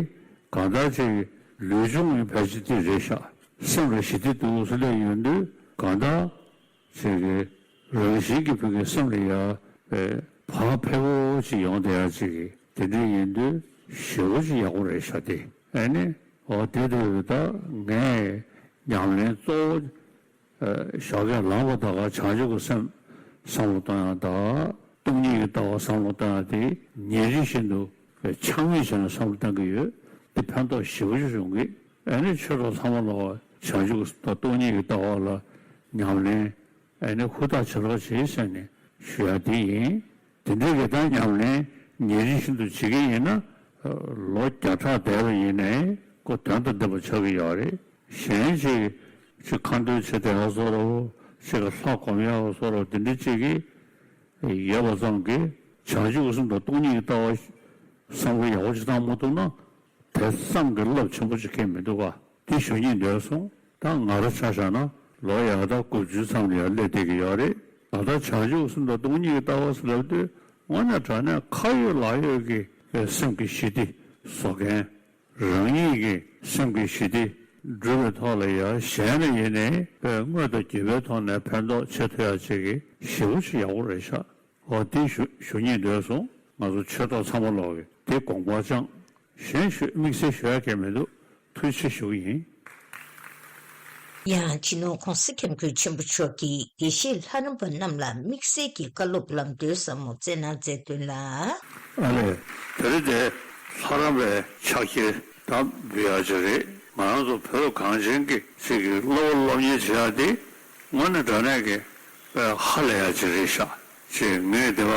གང་ལྟར་ཅིག་ལུས་སྦྱོང་གི་ཕལ་ཆེར་འདི་རེད་ཤག་སེམས་ལ་ཞི་བདེ་འདུག་སེ་སླེབས་ཡོང་དུས། གང་ལྟར་ཅིག་གི་རང་བཞིན་གྱིས་བོད་ཀྱི་སེམས་ལ་ཡ་བའི་བག་ཕེབས་པོ་ཅིག་ཡོང་བསྡད་ཡ་ཅིག་གི་དེ་འདྲ་ཡིན་དུས་ཞེ་པོ་ཅིག་ཡག་པོ་རེད་ཤག་དེ་ཨ་ནི་འོ་དེ་དུས་ད་ངས་ཉམས་ལེན་གཙོ་བོ་ཞོགས་ཀས་ལངས་པ་དང་བྱང་ཆུབ་ཀྱི་སེམས་བསམ་བློ་གཏོང་ཡ་དང་། སྟོང་ཉིད་ཀྱི་ལྟ་བ་བསམ་བློ་གཏོང་ཡ་དེ་ཉིན་རེ་བཞིན་དུ་ ཆག་མེད་བྱས་ནས་བསམ་བློ་གཏང་གི་ཡོད། འདི་ཕན་ཐོགས་ཞེ་པོ་ཅིག་ཡོང་གི། ཨ་ནི་ཆོས་གྲོགས་ཚང་མ་ལོག་བྱང་ཆུབ་ཀྱི་སེམས་དང་སྟོང་ཉིད་ཀྱི་ལྟ་བ་ལ་ཉམས་ལེན་ཨ་ནི་ཧུར་ཐག་བྱེད་རོགས་བྱེད་ཟེར་ནས་ཞུ་ཡ་དེ་ཡིན། དེ་འདྲའི་གི་ད་ཉམས་ལེན་ཉིན་རེ་བཞིན་དུ་བྱེད་ཀྱི་ཡིན་ན། ལོ་བརྒྱ་ཕྲག་འདས་པ་ཡིན་ནའི་ཁོ་དོན་དང་ལྡན་པ་ཆགས་ཀྱི་ཡོད་རེད། གཞན་ཅིག་ཅིག་ཁ་འདོན་བྱེད་བསྡད་ཡ་བཟོ་འདྲ་བོ། ཅིག་གི་ལྷ་སྒོམ་ཡ་བཟོ་འདྲ་བོ། དེ་འདྲ་ཅིག་གི་ཡོད་པ་ཙམ་གྱིས་བྱང་ཆུབ་ཀྱི་སེམས་དང་སྟོང་ཉིད་ཀྱི་ལྟ་བ་བསམ་བློ་ཡག་པོ་ཅིག་བཏང་མ་ཐུབ་ན། དེ་ཙམ་གྱི་རླབས་ཆེན་པོ་ཅིག་ཁེལ་མི་འདུག་ག། དེ་ཞུ་སྙིང་འདོད་སོང་། ད་ང་རང་ཆ་བཞག་ན་ལོ་ཡག་ད་དགུ་བཅུ་ཙམ་ལ་ཡང་སླེབས་བསྡད་ཀྱི་ཡོད་རེད། ད་ལྟ་བྱང་ཆུབ་སེམས་དང་སྟོང་ཉིད་ཀྱི་ལྟ་བ་ཟེར་ལབ་དུས་དངོས་གནས་དྲང་གནས་ཁ་ཡོད་ལག་ཡོད་ཀྱི་སེམས་ཀྱི་ཞི་བདེ་བཟོ་མཁན། རང་ཉིད་ཀྱི་སེམས་ཀྱི་ཞི་བདེ་སྒྲུབ་པའི་ཐོག་ལ་ཡང་གཞན་ལ་ཡིན་ནའི་དངོས་དང་བརྒྱུད་པའི་ཐོག་ནས་ཕན་ཐོགས་བྱེད་ཐུབ་ཡག་ཅིག་གི་ཞེ་པོ་ཅིག་ཡག་པོ་རེད་ཤག། འོ་དེ་ཞུ་ཞུ་སྙིང་འདོད་སོང་། ང་ཚོ་ཆོས་གྲོགས་ཚང་མ་ལོག་གིས་དེ་དགོངས་པ་བཅངས། གཞན་ཞུ་དམིགས་བསལ་ཞུ་ཡ་གང་ཡང་མི་འདུག། ཐུགས་རྗེ་ཆེ་ཞུ་གི་ཡིན། ཡང་སྤྱི་ནོར་༸གོང་ས་༸སྐྱབས་མགོན་ཆེན་པོ་མཆོག་གིས་དགེ་བཤེས་ལྷ་རམས་པ་རྣམས་ལ་དམིགས་བསལ་གྱི་བཀའ་སློབ་ལམ་སྟོན་ཟབ་མོ་སྩལ་གནང་མཛད་དོན་ལ། ཨ་ལས། དེ་རིང་དེ་ལྷ་རམས་པའི་ཕྱག་འཁྱེར་དང་འབུལ་ཡག་ཅིག་རེད། ང་རང་ཚོ་བོད་གངས་ཅན་གྱི་ཅིག་གི་སློབ་པ་སློབ་གཉེར་བྱེད་ཡག་དེ་དངོས་གནས་དྲང་གནས་ཀྱི་ཧ་ལས་ཡག་ཅིག་རེད་ཤག། ཅེས་ངས་དེ་བ་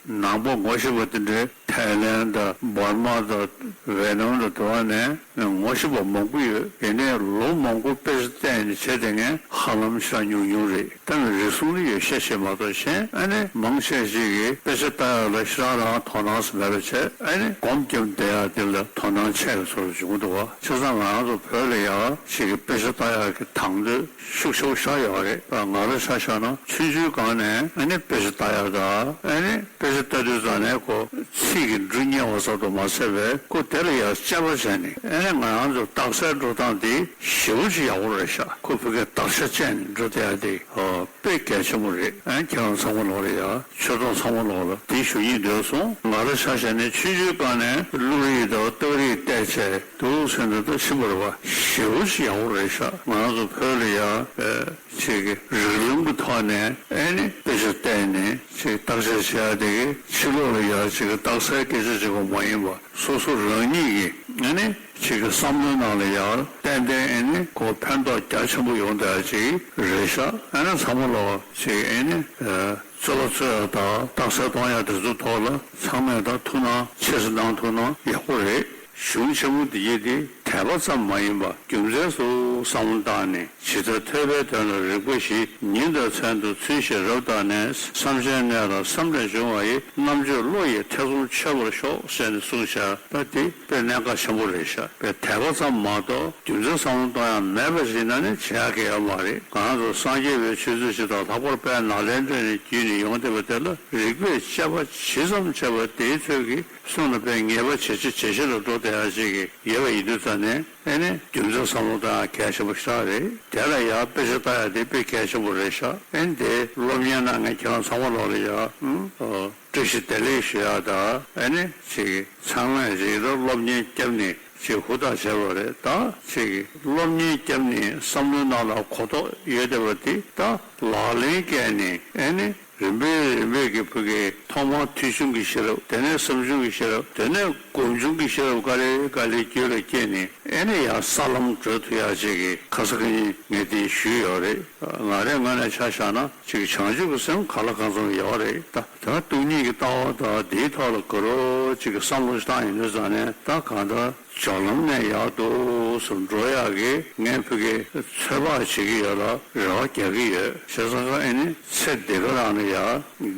ནང་པ་ངོ་ཤེས་པ་དེ་འདྲའི་ཐའི་ལན་དང་འབར་མ་དང་ཝེ་ནམ་དང་དེ་བ་ནས་ངོ་ཤེས་པ་མང་པོ་ཡོད། ཡིན་ནའི་ལོ་མང་པོ་དཔེ་ཆ་བལྟས་ནས་བྱས་དེ་ངས་ཧ་ལམ་ཤ་ཉུང་ཉུང་རེད། ད་ནི་རེ་ཟུང་ནི་ཡོད་ཤས་ཆེ་མ་གཏོགས་གཞན་ཨ་ནི་མང་ཆེ་ཞིག་གིས་དཔེ་ཆ་ལྟ་ཡག་ལ་ཤི་རང་རང་དོ་སྣང་སུ་མེད་པ་བྱས། ཨ་ནི་སྒོམ་སྐྱོམ་བསྡད་ཡག་དེ་ལ་དོ་སྣང་ཆེ་བའི་བཟོ་འདྲ་བྱུང་འདུག་བ། བྱས་ཙང་ང་རང་ཚོ་བོད་ལ་ཡག་ཞིག་གི་དཔེ་ཆ་ལྟ་ཡག་གི་དང་དོད་ཤུགས་ཆེ་བོ་ཤར་ཡོད་རེད། ང་རང་ཆ་བཞག་ན་ཆུང་ཆུང་སྒང་ནས་ཨ་ནི་དཔེ་ཆ་ལྟ་ཡག་དང་། ཨ་ནི་དཔེ་ཆ་ལྟ་དུས་ཙང་ནས་ཁོ་ཚིག་གི་འབྲུ་རྙེད་པ་ཙམ་དུ་མ་ཟད་པའི་ཁོ་དེ་ལ་ཡང་དཔྱད་པ་བྱས་ནས། ཨ་ནི་ང་རང་ཚོ་རྟགས་གསལ་འགྲོ་སྟངས་དེ་ཞེ་པོ་ཅིག་ཡག་པོ་རེད་ཤག། ཁོ་ཕ་གིར་བརྟག་དཔྱད་བྱས་ནས་འགྲོ་བསྡད་ཡག་དེ་ཨོ་དཔེ་གལ་ཆེན་པོ་རེད། ཨ་ནི་ཁྱེད་རང་ཚང་མ་ལོག་ལ་ཡ། ཆོས་གྲོགས་ཚང་མ་ལོག་ལ་དེ་ཞུ་སྙིང་འདོད་སོང་། ང་རང་ཆ་བཞག་ནས་ཆུང་ཆུང་སྒང་ནས་བླུགས་རིས་དང་བཏགས་རིས་བལྟས་བྱས་འདུག་ཟེར་འདུག། ད་ཕྱིན་པ་རེད་བ། ཞེ་པོ་ཞིག་ཡག་པོ་རེད་ཤག། ང་རང་ཚོ་བོད་ལ་ཡ་ཨེ་ཅིག་གི་རིགས་ལམ་གྱི་ཐོག་ནས་ཨེ་ནི་དཔེ་ཆ་བལྟས་ནས་ཅིག་བརྟག་དཔྱད་བྱེད་ཡ་དེ་གི་ཕྱི་ལོགས་ལ་ཡ་ཅིག་གི་རྟགས་གསལ་སྐད་ཆ་ཅིག་པོ་མ་ཡིན་པ། སོ་སོ་རང་ཉིད་ཀྱི་ཨེ་ནི་ཅིག་གི་བསམ་བློའི་ནང་ལ་ཡ་ཏན་ཏན་ཨེ་ནི་ཁོ་ཕན་ཐོགས་རྒྱ་ཆེན་པོ་ཡོང་བསྡད་ཡ་ཅིག་རེད་ཤག། ཨེ་ནི་ཚང་མ་ལོག་ཅིག་ཨེ་ནི་ཨེ། རྩོད་པ་རྩོད་ཡག་དང་རྟགས་གསལ་གཏོང་ཡག་དེ་ཚོའི་ཐོག་ལ་ཚང་མས་ད་ཐུགས་སྣང་ཆེ་ཙམ་གནང་ཐུབ་ན་ཡག་པོ་རེད། གཞུང་ཆེན་མོ་འདི་ཡི་དེ་དད་པ་ཙམ་མ་ཡིན་པར་རྒྱུ་མཚན་སུ་བསམ་བློ་བཏང་ནས། ཇི་ལྟར་ཐོས་པའི་དོན་ལ་རིགས་པ་བཞི། ཉིན་དང་མཚན་དུ་ཚུལ་བཞིན་རབ་བརྟགས་ནས། བསམ་གཏན་གནས་ལ་བསམ་ལས་བྱུང་བ་ཡི། རྣམ་དཔྱོད་བློ་ཡི་ཐེ་ཚོམ་ཆོད་པར་ཤོག། ཟེར་ནས་གསུངས་བཞག། ད་དེ་དཔེ་གནད་འགག་ཆེན་པོ་རེད་ཤག། དཔེ་དད་པ་ཙམ་མ་གཏོགས་རྒྱུ་མཚན་བསམ་བློ་གཏོང་ཡག་མེད་པ་ཞིག་ན་ནི་བྱེད་ཡག་གི་ཡོད་མ་རེད། ང་རང་ཚོ་སངས་རྒྱས་པའི་ཆོས་ཚུལ་ཞིག་དང་ལྷག་པར་དཔལ་ནཱ་ལེནྡྲ་ནས་བརྒྱུད་ནས་ཡོང་བསྡད་པ་དེ་ལ་རིགས་པས་དཔྱད་པ་ཇི་ཙམ་བྱས་པ་དེའི་ཚོད་ཀྱིས་སོང་ལ་དཔེ་ངེས་པ་ཇེ་ཆེ་ཇེ་ཆེ་ལ་འགྲོ་བསྡད་ཡག་ཅིག་གི་ཡོད་པ་ཡིན་དུས་ཙང་ནས། ཨེ་ནི་རྒྱུ་མཚན་བསམ་བློ་གཏོང་ཡག་གལ་ཆེན་པོ་ཞེ་དྲག་རེད། དེ་ལ་ཡང་དཔེ་ཆ་ལྟ་ཡག་དེ་དཔེ་གལ་ཆེན་པོ་རེད་ཤག། ཨེ་ནི་དེ་སློབ་གཉེར་གནང་མཁན་ཁྱེད་རང་ཚང་མ་ལོག་ལ་ཡང་ཨུམ་ཨོ་བཀྲ་ཤིས་བདེ་ལེགས་ཞུ་ཡག་དང་། ཨེ་ནི་ཅིག་ཚང་མས་ཅིག་ད་སློབ་གཉེར་བརྒྱབ་ནས་ཅིག་ཧུར་ཐག་བྱས་པ་རེད། ད་ཅིག་སློབ་གཉེར་བརྒྱབ་ནས་བསམ་བློའི་ནང་ལ་གོ་རྟོགས་ཡོད་བསྡད་པ་དེ་ད་ལག་ལེན་བཀལ་ནས། ཨེ་ནི་རིམ་པས་རིམ་པས་ཀྱི་ཕ་གི་ཐོག་མར་ཐོས་བྱུང་གི་ཤེས་རབ། དེ་ནས་བསམ་བྱུང་གི་ཤེས་རབ། དེ་ནས་སྒོམ་བྱུང་གི་ཤེས་རབ་ག་ལེ་ག་ལེ་རྒྱུད་ལ་སྐྱེས་ནས། ཨེ་ནི་ཡང་ས་ལམ་བགྲོད་ཐུབ་ཡག་ཅིག་གི་ཁ་སང་ཁ་ཉིན་ངས་དེ་ཞུས་ཡོད་རེད། ང་རའི་ངོས་ནས་ཆ་བཞག་ན་ཅིག་བྱང་ཆུབ་ཀྱི་སེམས་གང་ལ་གང་འཚམ་ཡོད་རེད། ད་ད་སྟོང་ཉིད་ཀྱི་ལྟ་བ་དང་དེའི་ཐོག་ལ་ག་རེ་ཅིག་གི་བསམ་བློ་ཞིག་བཏང་ཡོང་དུས་ཙང་ནས། ད་གང་ལྟར་སྦྱོར་ལམ་ནས་ཡར་འདུག་སེ་འགྲོ་ཡག་གི་ངས་ཕ་གི་ཚོད་དཔག་བྱེད་ཀྱི་ཡོད་ལ་རེ་བ་རྒྱག་གི་ཡོད། བྱས་ཙང་ཨེ་ནི་ཚེ་འདི་ག་རང་ལ་ཡ་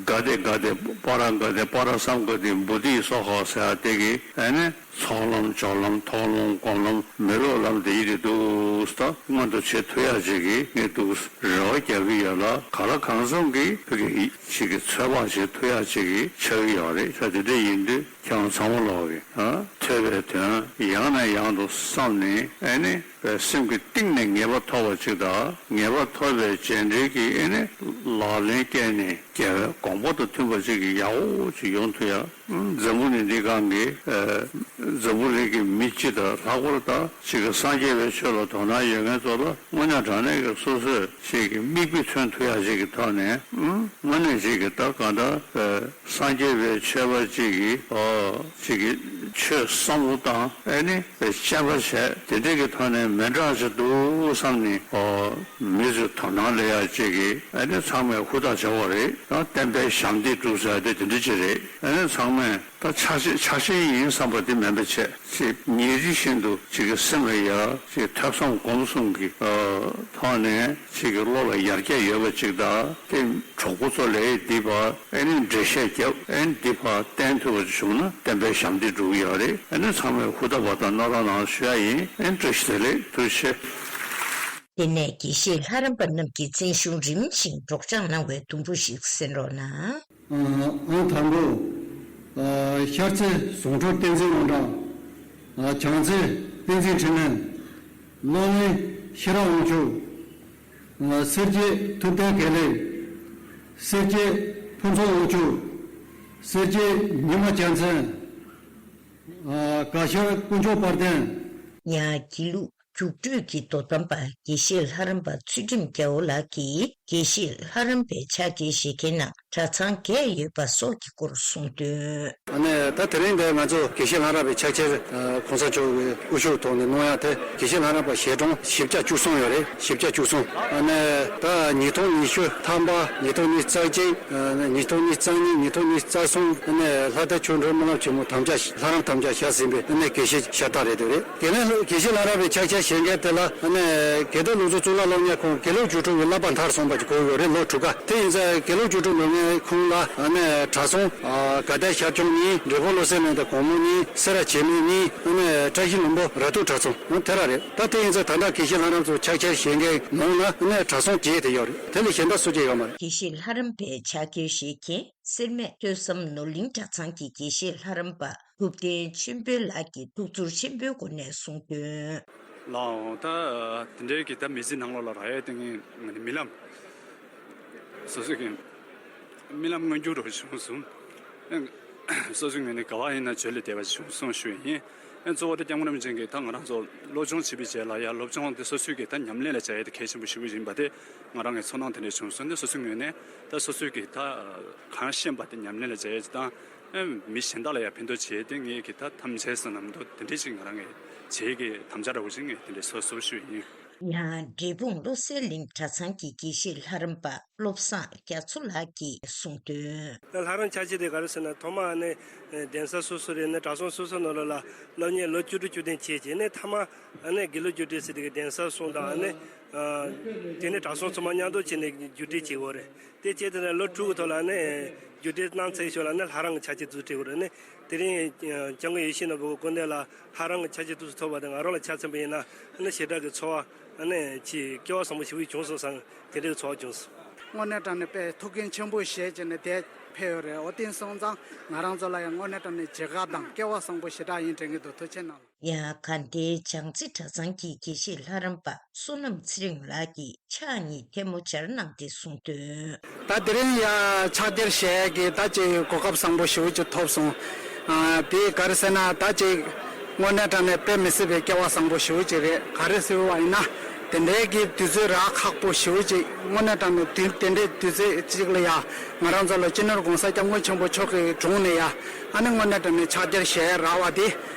ག་ཏེ་ག་ཏེ་པ་ར་ག་ཏེ་པ་ར་སཾ་ག་ཏེ་བོ་དྷི་སྭཱ་ཧཱ་ཟེར་ཡག་དེ་གི་ཨེ་ནི་ཚོགས་ལམ་སྦྱོར་ལམ་མཐོང་ལམ་སྒོམ་ལམ་མི་སློབ་ལམ་དེ་ཡི་དེ་འདུག་སེ་ད་མངོན་དུ་བྱེད་ཐུབ་ཡག་ཅིག་གི་ངས་འདུག་སེ་རེ་བ་རྒྱག་གི་ཡོད་ལ། གང་ལ་གང་འཚམ་གྱི་ཕ་གི་ཅིག་གི་ཚོད་དཔག་བྱེད་ཐུབ་ཡག་ཅིག་གི་ཆགས་ཀྱི་ཡོད་རེད། ད་དེ་འདྲ་ཡིན་དུས། ཁྱེད་རང་ཚང་མ་ལོག་གིས་ཨ་ཐོས་པའི་དོན་ཡང་ནས་ཡང་དུ་བསམ་ནས། ཨེ་ནི་སེམས་ཀྱི་གཏིང་ནས་ངེས་པ་ཐོབ་པ་ཅིག་དང་། ངེས་པ་ཐོབ་པའི་རྗེས་འབྲེལ་གྱི་ཨེ་ནི་ལག་ལེན་བཀལ་ནས་རྒྱལ་བའི་དགོངས་པ་དང་མཐུན་པ་ཅིག་གི་ཡག་པོ་ཅིག་ཡོང་ཐུབ་ཡག། འཛམ་བུ་གླིང་འདི་སྒང་གི་ཨ་འཛམ་བུ་གླིང་གི་མི་སྤྱི་དང་ལྷག་པར་དུ་ཅིག་གི་སངས་རྒྱས་པའི་ཆོས་ལ་དོ་སྣང་ཡོད་མཁན་ཚོ་ལ་དངོས་གནས་དྲང་གནས་ཀྱི་སོ་སོས་ཅིག་གི་མིག་དཔེ་མཚོན་ཐུབ་ཡག་ཅིག་གི་ཐོག་ནས་དངོས་གནས་ཅིག་གི་ད་གང་ལྟར་སངས་རྒྱས་པའི་ཆོས་པ་ཅིག་གི་ཨ་ཅིག་གི་ཆོས་བསམ་བློ་བཏང་ཨ་ནི་དཔེ་དཔྱད་པ་བྱས་དེ་འདྲ་གི་ཐོག་ནས་མི་འདྲ་ཞིག་འདུག་བསམ་ནས་ཨ་མི་ཚོས་དོ་སྣང་སླེབས་ཡག་ཅིག་གི་ཨ་ནི་ཚང་མས་ཧུར་ཐག་བྱ་བ་རེད། ཡང་བསྟན་པའི་ཞབས་འདེགས་སྒྲུབ་ཟེར་ཡག་དེ་དེ་འདྲ་ཅིག་རེད། ཨ་ནི་ཚང་མས་ད་ཆགས་ཆེ་ཆགས་ཆེ་ཡིན་བསམ་པ་དེ་མིན་པ་བྱས་ཅིག་ཉིན་རེ་བཞིན་དུ་ཅིག་གི་སེམས་ལ་ཡ་ཅིག་ཐོས་བསམ་སྒོམ་གསུམ་གྱི་ཨ་ཐོག་ནས་ཅིག་གི་བློ་ལ་ཡར་རྒྱས་ཡོད་པ་ཅིག་དང་དེ་གྲོགས་པོ་ཚོ་ལས་འདི་བ་ཨ་ནི་འགྲེལ་བཤད་རྒྱབ་ཨ་ནི་འདི་བ་བསྟན་ཐུབ་པ་ཅིག་བྱུང་ན་བསྟན་པའི་ཞབས་འདེགས་སྒྲུབ་ཀྱི་ཡོད་རེད། ཨ་ནི་ཚང་མས་ཧུར་ཐག་པ་དང་མནོ་རོགས་གནང་ཞུ་ཡ་ཡིན། ཨ་ནི་བཀྲ་ཤིས་བདེ་ལེགས། ཐུགས་རྗེ་ཆེ། དེ་ནས་དགེ་བཤེས་ལྷ་རམས་པ་རྣམས་ཀྱིས་བརྩན་གཞུང་རིམ་བཞིན་སྒྲོག་སྦྱང་གནང་བའི་དུམ་བུ་ཞིག་གསན་རོགས་གནང་། ཨང་དང་པོ། ཤར་རྩེ་ཟུང་དྲུང་བསྟན་འཛིན་དབང་གྲགས། བྱང་རྩེ་བསྟན་འཛིན་འཕྲིན་ལས། ལོ་ལྔའི་ཤེས་རབ་དབང་ཕྱུག་སེར་སྐྱའི་ཐུབ་བསྟན་དགེ་ལེགས། སེར་སྐྱའི་ཕུན་ཚོགས་དབང་ཕྱུག་སེར་སྐྱའི་ཉི་མ་རྒྱལ་མཚན། དགའ་ཤར་དཀོན་མཆོག་དཔལ་ལྡན། ཡང་དགེ་ལུགས་རྒྱུགས་སྤྲོད་ཀྱི་དོ་དམ་པ་དགེ་བཤེས་ལྷ་རམས་པ་ཚུལ་ཁྲིམས་རྒྱལ་པོ་ལགས་ཀྱིས་དགེ་བཤེས་ལྷ་རམས་པའི་ཕྱག་འཁྱེར་བཞེས་མཁན་རྣམས་གྲྭ་ཚང་བརྒྱད་ཡོད་པ་སོགས་ཀྱི་སྐོར་གསུངས་དོན། ཨ་ནི་ད་དེ་རིང་འདིར་ང་ཚོ་དགེ་བཤེས་ལྷ་རམས་པའི་ཕྱག་འཁྱེར་ཨ་གོང་ས་མཆོག་གི་དབུ་བཞུགས་ཐོག་ནས་གནང་ཡ་དེ་དགེ་བཤེས་ལྷ་རམས་པ་ཞལ་གྲངས་བཞི་བརྒྱ་བཅུ་གསུམ་ཡོད་རེད། བཞི་བརྒྱ་བཅུ་གསུམ། ཨ་ནི་ད་ཉིས་སྟོང་ཉི་ཤུ་ཐམ་པ། ཉིས་སྟོང་ཉི་ཤུ་རྩ་གཅིག་ཨ་ནི་ཉིས་སྟོང་ཉི་ཤུ་རྩ་གཉིས། ཉིས་སྟོང་ཉི་ཤུ་རྩ་གསུམ། ཨ་ནི་ལྷ་ལྡན་ཆོ་འཕྲུལ་སྨོན་ལམ་ཆེན་མོ་དམ་བཅའ་ལྷ་རམས་དམ་བཅའ་བཞག་ཟིན་པའི་ཨ་ནི་དགེ་བཤེས་ཤ་སྟག་རེད་འདུག་རེད། དེ་ནས་དགེ་བཤེས་ལྷ་རམས་པའི་ཕྱག་འཁྱེར་བཞེས་མཁན་དེ་ལ་ཨ་ནི་དགེ་ལྡན་ལུགས་གཙོ་གཙུག་ལག་སློབ་གཉེར་ཁང་དགེ་ལུགས་རྒྱུགས་སྤྲོད་ཀྱི་བསླབ་པ་མཐར་སོན་པ་ཅིག་དགོས་ཡོད་རེད། ལོ་དྲུག་ཀ། དེ་ཡིན་ཙང་དགེ་ལུགས་རྒྱུགས་སྤྲོད་འགྲོ་མཁན་ཁོང་ལ་ཨ་ནི་གྲྭ་ཚང་ཨ་དགའ་ལྡན་ཤར་ཕྱོགས་གཉིས། འབྲས་སྤུངས་བློ་གསལ་གླིང་དང་གོང་མ་གཉིས། སེ་ར་བྱེས་སྨད་གཉིས། ཨ་ནི་བཀྲ་ཤིས་ལྷུན་པོ་ར་ཏུ་གྲྭ་ཚང་། ཨ་དེ་ར་རེད། ད་དེ་ཡིན་ཙང་ད་ལྟ་དགེ་བཤེས་ལྷ་རམས་ཚོ་ཕྱག་འཁྱེར་བཞེས་མཁན་ནང་ན་ཨ་ནི་གྲྭ་ཚང་བརྒྱད་དེ་ཡོད་རེད། དེ་ལས་གཞན་དག་སུ་གཅིག་ཡོད་མ་རེད། དགེ་བཤེས་ལྷ་རམས་པའི་ཕྱག་འཁྱེར་བཞེས་མཁན་སེར་སྨད་ཐོས་བསམ་ནོར་གླིང་གྲྭ་ཚང་གི་དགེ་བཤེས་ལྷ་རམས་པ་ཐུབ་བསྟན་ཆོས་འཕེལ་ལགས་ཀྱིས་ཐུགས་ཚོར་ཆེན་པོའི་སྒོ་ནས་གསུངས་དོན། ལའང་ད་དེ་འདྲའི་གི་ད་མི་ཚེ་ནང་ལོགས་ལ་རག་ཡས་དེ་ངས་ངས་ནི་རྨི་ལམ། སོ་སོ་གི་རྨི་ལམ་མངོན་འགྱུར་རུ་བྱུང་སོང་། སོ་སོའི་ངོས་ནས་ག་བ་ཡིན་ན་བརྗོད་ལས་འདས་པ་ཞིག་བྱུང་སོང་ཞུ་ཡིན། ཨེ་གཙོ་བོ་དེ་སྐྱབས་མགོན་རིན་པོ་ཆེ་གིས་ད་ང་རང་ཚོ་སློབ་སྦྱོང་བྱེད་པའི་རྗེས་ལ་ཡང་སློབ་སྦྱོང་དེ་སོ་སོའི་གི་ད་ཉམས་ལེན་ལ་བྱ་ཡས་དེ་གལ་ཆེན་པོ་ཞེ་པོ་ཡིན་པ་དེ་ང་རང་གི་ཚོར་སྣང་དེ་འདྲ་བྱུང་སོང་། དེ་སོ་སོའི་ངོས་ནས་ད་སོ་སོའི་གི་ད་གང་ཤེས་པ་དེ་ཉམས་ལེན་ལ་བྱ་ཡས་དང་། ཨེ་མི་གཞན་དག་ལ་ཡང་ཕན་ཐོགས་བྱས་ཏེ་ངས་ཀྱི་ད་ཐམས་ཅད་བསོད་ནམས་འདུ་དེ་འདྲས་ཅིག་ང་རང་གི་བྱེད་ཀྱི་དམ་བཅའ་འདྲ་བོ་ཅིག་ངས་དེ་འདྲས་བཟོ་བཟོ་ཞུས་ཡིན། ཡང་འབྲས་སྤུངས་བློ་གསལ་གླིང་གྲྭ་ཚང་གི་དགེ་བཤེས་ལྷ་རམས་པ་བློ་བཟང་རྒྱ་མཚོ་ལགས་ཀྱིས་གསུངས་དོན། ད་ལྷ་རམས་ཕྱག་ཕྱིད་དེ་ག་རེ་ཟེར་ན་ཐོག་མ་ཨ་ནི་གདན་ས་སོ་སོ་རེད་ནས་གྲྭ་ཚང་སོ་སོ་ནང་ལོགས་ལ་སློབ་གཉེར་ལོ་བཅུ་དྲུག་བཅུ་བདུན་བྱས་རྗེས་ནས་མཐའ་མ་ཨ་ནི་དགེ་ལུགས་རྒྱུགས་སྤྲོད་ཟེར་དེ་གི་གདན་ས་གསུམ་དང་ཨ་ནི་དེ་ནས་གྲྭ་ཚང་ཚང་མ་མཉམ་དུ་བྱས་ནས་རྒྱུགས་སྤྲོད་བྱེད་དགོས་རེད། དེ་བྱས་དེ་ནས་ལོ་དྲུག་གི་ཐོག་ལ་ནི་རྒྱུགས་སྤྲོད་གནང་ཚར་ཞོར་ལ་ནི་ལྷ་རམས་ཀྱི་ཕྱག་ཕྱིད་དེ་ཚོ་སྤྲད་དགོས་རེད། ནི་དེ་རིང་སྐྱབས་མགོན་ཡིད་བཞིན་ནོར་བུ་གི་སྐུ་མདུན་ལ་ལྷ་རམས་ཀྱི་ཕྱག་ཕྱིད་དེ་ཚོ་ཐོབ་པ་དང་ང་རང་ལ་ཆ་མཚོན་པ་ཡིན་ན་ནི་ཞེ་དྲག་གི་ཚོར་བ་ནི་ཆེས་སྐལ་བ་བཟང་པོ་ཞེ་པོ་ཅིག་བྱུང་སོང་བསམ་དེ་འདྲའི་ཚོར་བ་བྱུང་སོང་། དངོས་གནས་དྲང་གནས་དཔེ་ཐུགས་འགན་ཆེན་པོ་བཞེས་བྱས་ནས་དེ་ཕེབས་ཡོད་རེད། འོ་དེ་སོང་ཙང་ང་རང་ཚོ་ལ་ཡང་དངོས་གནས་དྲང་གནས་བརྗེད་དཀའ་དང་སྐལ་བ་བཟང་པོ་ཞེ་དྲག་ཡིན་དྲན་གྱི་འདུག་ཐུགས་རྗེ་གནང་། ཡང་དགའ་ལྡན་བྱང་རྩེ་གྲྭ་ཚང་གི་དགེ་བཤེས་ལྷ་རམས་པ་བསོད་ནམས་ཚེ་རིང་ལགས་ཀྱིས་ཕྱག་གཉིས་ཐལ་མོ་སྦྱར་གནང་སྟེ་གསུངས་དོན། ད་དེ་རིང་ཡ་ཕྱག་འཁྱེར་བཞེས་ཀྱི་ད་ཅིག་གོ་སྐབས་བཟང་པོ་ཞེ་པོ་ཅིག་ཐོབ་སོང་། ཨ་དེ་ག་རེ་ཟེར་ན་ད་ཅིག་དངོས་གནས་དྲང་གནས་དཔེ་མི་སྲིད་པའི་སྐལ་བ་བཟང་པོ་ཞེ་པོ་ཅིག་རེད། ག་རེ་ཟེར་བ་ཡིན་ན་དེ་འདྲའི་གི་དུས་ཚོད་རག་ཁག་པོ་ཞེ་པོ་ཅིག་དངོས་གནས་དྲང་གནས་དུས་དེ་འདྲའི་དུས་ཚོད་ཅིག་ལ་ཡ་ང་རང་ཚོ་ལ་སྤྱི་ནོར་༸གོང་ས་༸སྐྱབས་མགོན་ཆེན་པོ་མཆོག་གི་དྲུང་ནས་ཡ། ཨ་ནི་དངོས་གནས་དྲང་གནས་ཕྱག་འཁྱེར་བཞེས་རག་པ་དེ།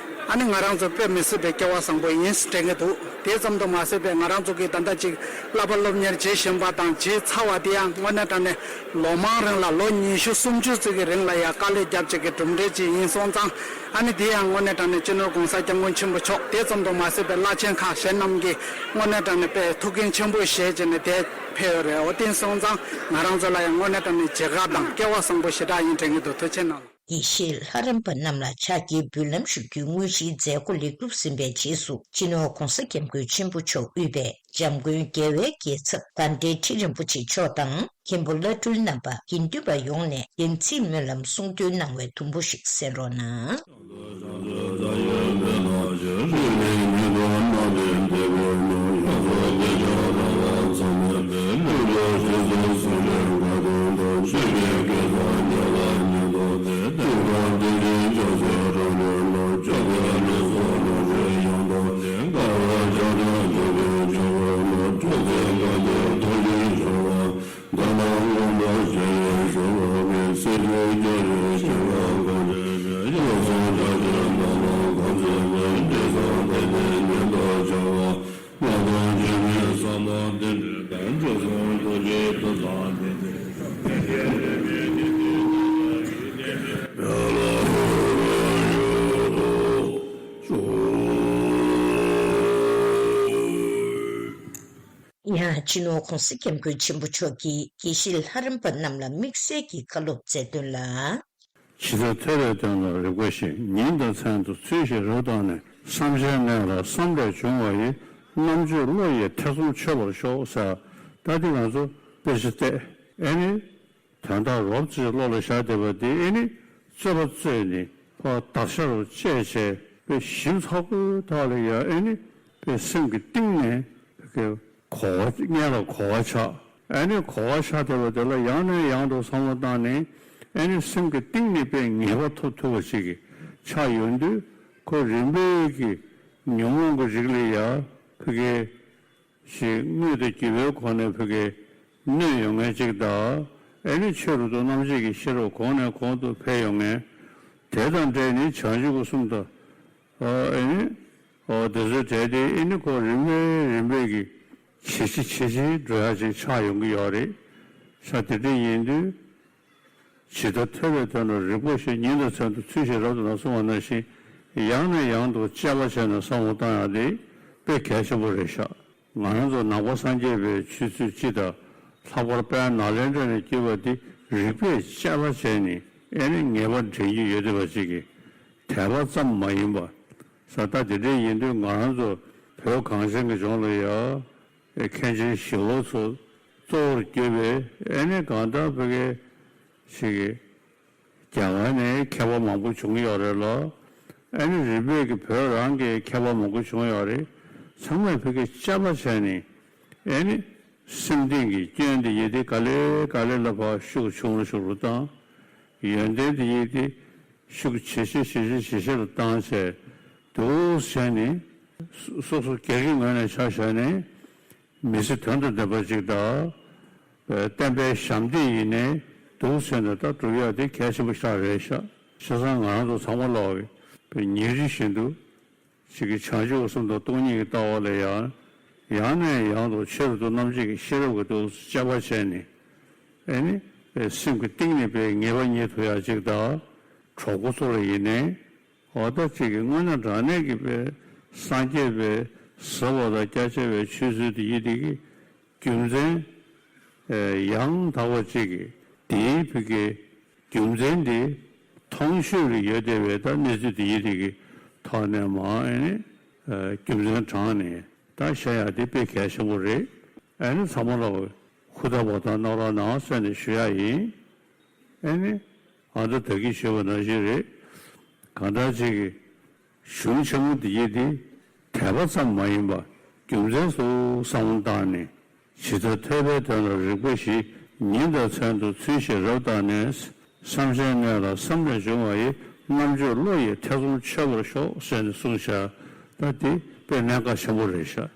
ཨ་ནི་ང་རང་ཚོ་དཔེ་མི་སྲིད་པའི་སྐལ་བ་བཟང་པོ་ཡིན་དྲན་གྱི་འདུག་དེ་ཙམ་དུ་མ་ཟད་པའི་ང་རང་ཚོ་གིས་ད་ལྟ་ཅིག་བསླབ་པ་སློབ་གཉེར་བྱེད་བཞིན་པ་དང་བྱས་ཚར་བ་དེ་ཡང་དངོས་གནས་དྲང་གནས་ལོ་མང་རིང་ལ་ལོ་ཉི་ཤུ་སུམ་ཅུ་ཙམ་གྱི་རིང་ལ་ཡང་དཀའ་ལས་བརྒྱབ་བྱས་ཀྱི་གྲུབ་འབྲས་ཅིག་ཡིན་སོང་ཙང་། ཨ་ནི་དེ་ཡང་དངོས་གནས་དྲང་གནས་སྤྱི་ནོར་༸གོང་ས་༸སྐྱབས་མགོན་ཆེན་པོ་མཆོག་དེ་ཙམ་དུ་མ་ཟད་པའི་བླ་ཆེན་ཁག་གཞན་རྣམས་ཀྱིས་དངོས་གནས་དྲང་གནས་དཔེ་ཐུགས་འགན་ཆེན་པོ་བཞེས་བྱས་ནས་དེ་ཕེབས་ཡོད་རེད། འོ་དེ་སོང་ཙང་ང་རང་ཚོ་ལ་ཡང་དངོས་གནས་དྲང་གནས་བརྗེད་དཀའ་དང་སྐལ་བ་བཟང་པོ་ཞེ་དྲག་ཡིན་དྲན་གྱི་འདུག་ཐུགས་རྗེ་གནང་། དགེ་བཤེས་ལྷ་རམས་པ་རྣམས་ལ་ཕྱག་འཁྱེར་འབུལ་ལམ་ཞུ་རྒྱུའི་དངོས་གཞིའི་མཛད་སྒོ་ལེགས་གྲུབ་ཟིན་པའི་རྗེས་སུ་སྤྱི་ནོར་༸གོང་ས་༸སྐྱབས་མགོན་ཆེན་པོ་མཆོག་དབུས་པའི་འཇམ་མགོན་རྒྱལ་བའི་རྒྱལ་ཚབ་དགའ་ལྡན་ཁྲི་རིན་པོ་ཆེ་མཆོག་དང་མཁན་པོ་བླ་སྤྲུལ་རྣམ་པ་དགེ་འདུན་པ་ཡོངས་ནས་བདེན་ཚིག་སྨོན་ལམ་གསུང་འདོན་གནང་བའི་དུམ་བུ་ཞིག་གསན་རོགས་གནང་། ཡང་སྤྱི་ནོར་༸གོང་ས་༸སྐྱབས་མགོན་ཆེན་པོ་མཆོག་གིས་དགེ་བཤེས་ལྷ་རམས་པ་རྣམས་ལ་དམིགས་བསལ་གྱི་བཀའ་སློབ་སྩལ་དོན་ལ། ཇི་ལྟར་ཐོས་པའི་དོན་ལ་རིག་པ་བཞི། ཉིན་དང་མཚན་དུ་ཚུལ་བཞིན་རབ་བརྟགས་ནས། བསམ་བྱའི་གནས་ལ་བསམ་ལས་བྱུང་བ་ཡི། རྣམ་དཔྱོད་བློ་ཡིས་ཐེ་ཚོམ་ཆོད་པར་ཤོག་ཟེར། ད་འདི་ང་ཚོ་དཔེ་ཆ་བལྟས། ཨེ་ནི། དོན་དག་རོབ་ཙམ་བློ་ལ་ཤར་བསྡད་པ་དེ་ཨེ་ནི། རྩོད་པ་རྩོད་ནས་ཕར་དག་ཤ་རུ་བཅད་བྱས་པའི་ཞིབ་ཚགས་པོའི་ཐོག་ལ་ཡང་ཨེ་ནི། པའི་སེམས་ཀྱི་གཏིང་ནས་གོ་བ་སྔོན་ལ་གོ་བ་ཆགས། ཨ་ནི་གོ་བ་ཆགས་བསྡད་པ་དེ་ལ་ཡང་ནས་ཡང་དུ་བསམ་བློ་བཏང་ནས། ཨ་ནི་སེམས་ཀྱི་གཏིང་ནས་པའི་ངེས་པ་ཐོབ་ཐུབ་པ་ཞིག་གི་ཆགས་ཡོང་དུས། ཁོ་རིམ་པས་ཀྱི་ཉོན་མོངས་ཀྱི་རིགས་ལ་ཡ་ཕ་གི་ཞིག་དངོས་དང་བརྒྱུད་པའི་སྒོ་ནས་ཕ་གི་གནོད་ཡོང་མཁན་ཅིག་དང་། ཨ་ནི་ཆོས་རབ་ཏུ་རྣམ་འབྱེད་ཀྱི་ཤེས་རབ་གོང་ནས་གོང་དུ་འཕེལ་ཡོང་མཁན། དེ་དང་འབྲེལ་ནས་བྱང་ཆུབ་ཀྱི་གསུང་དང་། ཨ་ནི། འོ་དེ་ཚོའི་གྲས་དེ་ཨེ་ནི་ཁོ་རིམ་པས་རིམ་པས་ཀྱི་ཇེ་ཆེ་ཇེ་ཆེ་འགྲོ་ཡག་ཅིག་ཆགས་ཡོང་གི་ཡོད་རེད། ས་དེ་འདྲ་ཡིན་དུས། ཇི་ལྟར་ཐོས་པའི་དོན་ལ་རིག་པ་བཞི། ཉིན་དང་མཚན་དུ་ཚུལ་བཞིན་རབ་བརྟགས་ནས་གསུངས་པ་ནང་བཞིན། ཡང་ནས་ཡང་དུ་དཔྱད་པ་བྱས་ནས་བསམ་བློ་བཏང་ཡག་དེ་དཔེ་གལ་ཆེན་པོ་རེད་ཤག་ང་རང་ཚོ་ནང་པ་སངས་རྒྱས་པའི་ཆོས་ཚུལ་སྤྱི་དང་། ལྷག་པར་དཔལ་ནཱ་ལེནྡྲ་ནས་བརྒྱུད་པ་འདི་རིགས་པས་དཔྱད་པ་བྱས་ནས་ཨེ་ནི་ངེས་པ་འདྲེན་རྒྱུ་ཡོད་བསྡད་པ་ཅིག་གི་དད་པ་ཙམ་མ་ཡིན་པ། ས་ད་དེ་འདྲ་ཡིན་དུས་ང་རང་ཚོ་བོད་གངས་ཅན་གྱི་ལྗོངས་ལ་ཡ་མཁན་ཆེན་ཞི་བ་འཚོ་གཙོ་བོར་གྱུར་པའི་ཨེ་ནི་གང་ལྟར་བོད་སྐད་ཞིག་གི་རྒྱ་གར་ནས་མཁས་པ་མང་པོ་བྱུང་ཡོད་རེད་ལ། ཨ་ནི་རིམ་པས་ཀྱི་བོད་རང་གི་མཁས་པ་མང་པོ་བྱུང་ཡོད་རེད། ཚང་མས་བོད་སྐད་དཔྱད་པ་བྱས་ནས་ཨ་ནི་སེམས་གཏིང་གི་སྐྱོན་དེ་ཡི་དེ་ག་ལེ་ག་ལེ་ལ་ཕར་ཤུགས་ཆུང་རུ་ཆུང་རུ་བཏང་། ཡོན་ཏན་དེ་ཡི་དེ་ཤུགས་ཇེ་ཆེ་ཇེ་ཆེ་ཇེ་ཆེ་རུ་བཏང་བྱས་འདུག་བྱས་ནས་སོ་སོ་སྒེར་གྱི་ངོས་ནས་ཆ་བཞག་ནས། མི་ཚེ་དོན་དང་ལྡན་པ་ཅིག་དང་། བསྟན་པའི་ཞབས་འདེགས་ཡིན་ནའི་འདུག་ཟེར་ནས་ད་སྒྲུབ་ཡག་དེ་གལ་ཆེན་པོ་ཞིག་རེད་ཤག་བྱས་ཙང་ང་རང་ཚོ་ཚང་མ་ལོག་གི་ཉིན་རེ་བཞིན་དུ་ཅིག་གི་བྱང་ཆུབ་གསུམ་དང་སྟོང་ཉིད་ཀྱི་ལྟ་བ་ལ་ཡང་ཡང་ནས་ཡང་དུ་ཆོས་རབ་ཏུ་རྣམ་འབྱེད་ཀྱི་ཤེས་རབ་ཀྱི་འདུག་དཔྱད་པ་བྱས་ནས། ཨེ་ནི་སེམས་ཀྱི་གཏིང་ནས་པའི་ངེས་པ་རྙེད་ཐུབ་ཡག་ཅིག་དང་། གྲོགས་པོ་ཚོ་ལ་ཡིན་ནའི། འོ་ད་ཅིག་གི་དངོས་གནས་དྲང་གནས་ཀྱི་པའི་སངས་རྒྱས་པའི་ཟབ་པ་དང་རྒྱ་ཆེ་བའི་ཆོས་ཚུལ་དེ་ཡི་དེ་གི་རྒྱུ་མཚན་ཡང་དག་པ་ཅིག་གི་དེའི་བུ་གའི་རྒྱུ་མཚན་དེ་མཐོང་ཆོས་ལ་ཡོད་བསྡད་པའི་ད་གནས་ཚུལ་དེ་ཡི་དེ་གི་ཐོག་ནས་མ་ཨེ་ནི་རྒྱུ་མཚན་དྲངས་ནས་ད་བཤད་ཡག་དེ་དཔེ་གལ་ཆེན་པོ་རེད། ཨེ་ནི་ཚང་མ་ལ་ཧུར་ཐག་པ་དང་རྣམ་རོགས་གནང་ཟེར་ནས་ཞུ་ཡག་ཡིན། ཨེ་ནི། ཨ་ད་ད་གིན་ཞུས་པ་ནང་བཞིན་རེད། གང་ལྟར་ཅིག་གི་གཞུང་ཆེན་མོ་འདི་ཡི་འདི་དད་པ་ཙམ་མ་ཡིན་པ་རྒྱུ་མཚན་སོགས་བསམ་བློ་བཏང་ནས། ཇི་ལྟར་ཐོས་པའི་དོན་ལ་རིགས་པ་བཞི། ཉིན་དང་མཚན་དུ་ཚུལ་བཞིན་རབ་བརྟགས་ནས། བསམ་བྱའི་གནས་ལ་བསམ་ལས་བྱུང་བ་ཡི། རྣམ་དཔྱོད་བློ་ཡིས་ཐེ་ཚོམ་ཆོད་པར་ཤོག་ཟེར་ནས་གསུངས་ཤག་ད་འདི་དཔེ་གནད་འགག་ཆེན་པོ་རེད་ཤག་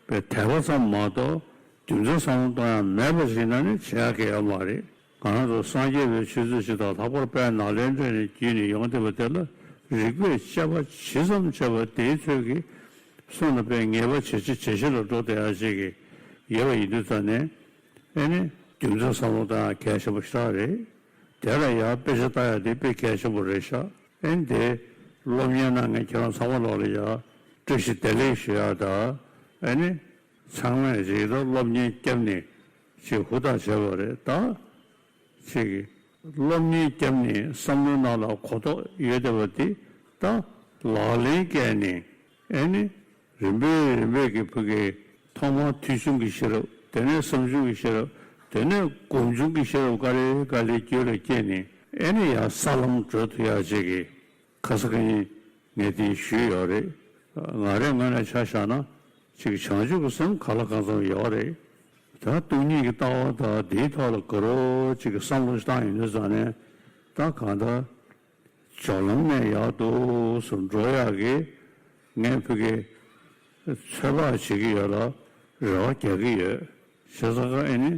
པའི་དད་པ་ཙམ་མ་གཏོགས་རྒྱུ་མཚན་བསམ་བློ་གཏོང་ཡག་མེད་པ་ཞིག་ན་ནི་བྱེད་ཡག་གི་ཡོད་མ་རེད། ང་རང་ཚོ་སངས་རྒྱས་པའི་ཆོས་ཚུལ་ཞིག་དང་ལྷག་པར་དཔལ་ནཱ་ལེནྡྲ་ནས་བརྒྱུད་ནས་ཡོང་བསྡད་པ་དེ་ལ་རིགས་པས་དཔྱད་པ་ཇི་ཙམ་བྱས་པ་དེའི་ཚོད་ཀྱིས་སོང་ན་པའི་ངེས་པ་ཇེ་ཆེ་ཇེ་ཆེ་ལ་འགྲོ་བསྡད་ཡག་ཅིག་གི་ཡོད་པ་ཡིན་དུས་ཙང་ནས། ཨེ་ནི་རྒྱུ་མཚན་བསམ་བློ་བཏང་ཡག་གལ་ཆེན་པོ་ཞེ་དྲག་རེད། དེ་ལ་ཡང་དཔེ་ཆ་ལྟ་ཡག་དེ་དཔེ་གལ་ཆེན་པོ་རེད་ཤག་ཨེ་ནི་དེ་སློབ་གཉེར་གནང་མཁན་ཁྱེད་རང་ཚང་མ་ལོག་ལ་ཡང་བཀྲ་ཤིས་བདེ་ལེགས་ཞུ་ཡག་དང་། ཨེ་ནི། ཚང་མས་ཅིག་ད་སློབ་གཉེར་བརྒྱབ་ནས་ཅིག་ཧུར་ཐག་བྱས་པ་རེད་ད། ཅིག་སློབ་གཉེར་བརྒྱབ་ནས་བསམ་བློའི་ནང་ལ་གོ་རྟོགས་ཡོད་བསྡད་པ་དེ་ད་ལག་ལེན་བཀལ་ནས། ཨེ་ནི་རིམ་པས་རིམ་པས་ཀྱི་བུ་གའི་ཐོག་མར་ཐོས་བྱུང་གི་ཤེས་རབ། དེ་ནས་བསམ་བྱུང་གི་ཤེས་རབ། དེ་ནས་སྒོམ་བྱུང་གི་ཤེས་རབ་ག་ལེ་ག་ལེ་རྒྱུད་ལ་སྐྱེས་ནས། ཨེ་ནི་ཡང་ས་ལམ་བགྲོད་ཐུབ་ཡག་ཅིག་གི་ཁ་ས་ཁ་ཉིན་ངས་དེ་ཞུས་ཡོད་རེད། ང་རའི་ངོས་ནས་ཆ་བཞག་ན་ཅིག་བྱང་ཆུབ་ཀྱི་སེམས་གང་ལ་གང་འཚམ་ཡོད་རེད། ད་སྟོང་ཉིད་ཀྱི་ལྟ་བ་དང་དེའི་ཐོག་ལ་དགའ་རབ་ཅིག་གི་བསམ་བློ་ཞིག་བཏང་ཡོང་དུས་ཙང་ནས། ད་གང་ལྟར་སྦྱོར་ལམ་ནས་ཡར་འདུག་སེ་འགྲོ་ཡག་གི་ངས་བོད་སྐད་ ཚོད་དཔག་བྱེད་ཀྱི་ཡོད་ལ་རེ་བ་རྒྱག་གི་ཡོད། བྱས་ཙང་ཨ་ནི་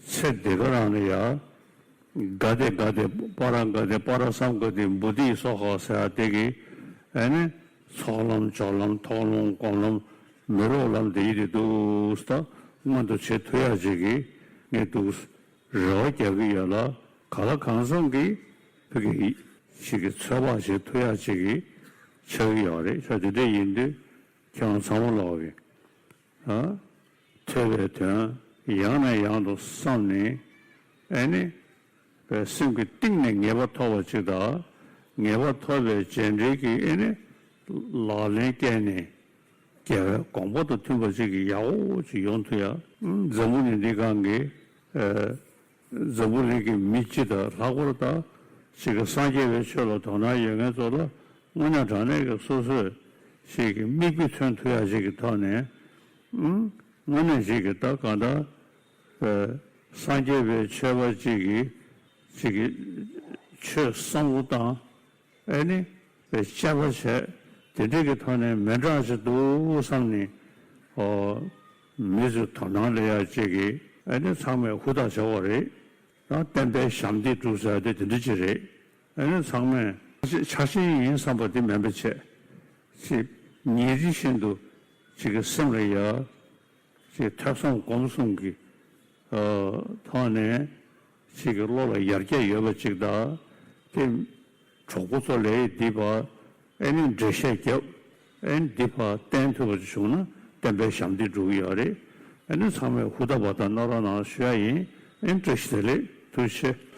ཚེ་འདི་ག་རང་ལ་ཡ། ག་དེ་ག་དེ་པ་ར་ག་དེ་པ་ར་སམ་ག་དེ་བུ་དྷི་སྭཱ་ཧཱ་ཟེར་ཡ་དེ་གི་ཨ་ནི་ཚོགས་ལམ་སྦྱོར་ལམ་ཐོག་ལམ་སྒོམ་ལམ་མི་རོ་ལམ་དེ་ཡི་དེ་འདུག་ད་མངོན་དུ་བྱེད་ཐུབ་ཡ་ཅིག་གི་ངས་འདུག་རེ་བ་རྒྱག་གི་ཡོད་ལ། ག་ལ་གང་འཚམ་གི་བོད་ཀྱི་ཅིག་གི་ཚོད་དཔག་བྱེད་ཐུབ་ཡ་ཅིག་གི་ཆགས་ཀྱི་ཡོད་རེད། ཤ་དེ་འདྲ་ཡིན་དུས་ཁྱེད་རང་ཚང་མ་ལོག་གི་ཨ། ཐོས་པའི་དོན་ཡང་ནས་ཡང་དུ་བསམ་ནས་ཨ་ནི་པའི་སེམས་ཀྱི་གཏིང་ནས་ངེས་པ་ཐོབ་པ་ཅིག་དང་། ངེས་པ་ཐོབ་པའི་རྗེས་འབྲེལ་གྱི་ཨ་ནི་ལག་ལེན་བཀལ་ནས་རྒྱལ་བའི་དགོངས་པ་དང་མཐུན་པ་ཅིག་གི་ཡག་པོ་ཅིག་ཡོང་ཐུབ་ཡ། འཛམ་བུ་གླིང་འདི་སྒང་གི་ཨ། འཛམ་བུ་གླིང་གི་མི་སྤྱི་དང་ལྷག་པར་དུ་ཅིག་གི་སངས་རྒྱས་པའི་ཆོས་ལ་དོ་སྣང་ཡོད་མཁན་ཚོ་ལ་དངོས་གནས་དྲང་གནས་ཀྱི་སོ་སོས་ཅིག་གི་མིག་དཔེ་མཚོན་ཐུབ་ཡ་ཅིག་གི་ཐོག་ནས་ཨང་། དངོས་གནས་ཅིག་གི་ད་གང་ལྟར་ཨ། སངས་རྒྱས་པའི་ཆོས་པ་ཅིག་གི་ཅིག་གི་ཆོས་བསམ་བློ་བཏང་ཨ་ནི་དཔེ་དཔྱད་པ་བྱས་དེ་འདྲ་གི་ཐོག་ནས་མི་འདྲ་ཅིག་འདུག་བསམ་ནས་ཨོ། མི་ཚོས་དོ་སྣང་སླེབས་ཡ་ཅིག་གི་ཨ་ནི་ཚང་མས་ཧུར་ཐག་བྱེད་དགོས་རེད། ཡང་བསྟན་པའི་ཞབས་འདེགས་སྒྲུབ་ཟེར་ཡ་དེ་དེ་འདྲ་ཅིག་རེད། ཨ་ནི་ཚང་མས་ཆ་ཤས་ཡིན་བསམ་པ་དེ་མིན་པ་བྱས། ཅིག་ཉིན་རེ་བཞིན་དུ་ཅིག་གི་སེམས་ལ་ཡ། ཅིག་ཐོས་བསམ་སྒོམ་གསུམ་གྱི་ཨ། ཐོག་ནས་ཅིག་གི་བློ་ལ་ཡར་རྒྱས་ཡོད་པ་ཅིག་དང་། དེ་གྲོགས་པོ་ཚོ་ལས་འདི་བ་ཨ་ནི་འགྲེལ་བཤད་རྒྱབ། ཨ་ནི་འདི་བ་བསྟན་ཐུབ་པ་བྱུང་ན་བསྟན་པའི་ཞབས་འདེགས་འགྲོ་གི་ཡོད་རེད། ཨ་ནི་ཚང་མས་ཧུར་ཐག་པ་དང་རྣམ་རོགས་གནང་ཞུ་ཡ་ཡིན། ཨ་ནི་བཀྲ་ཤིས་བདེ་ལེགས། ཐུགས་རྗེ་ཆེ།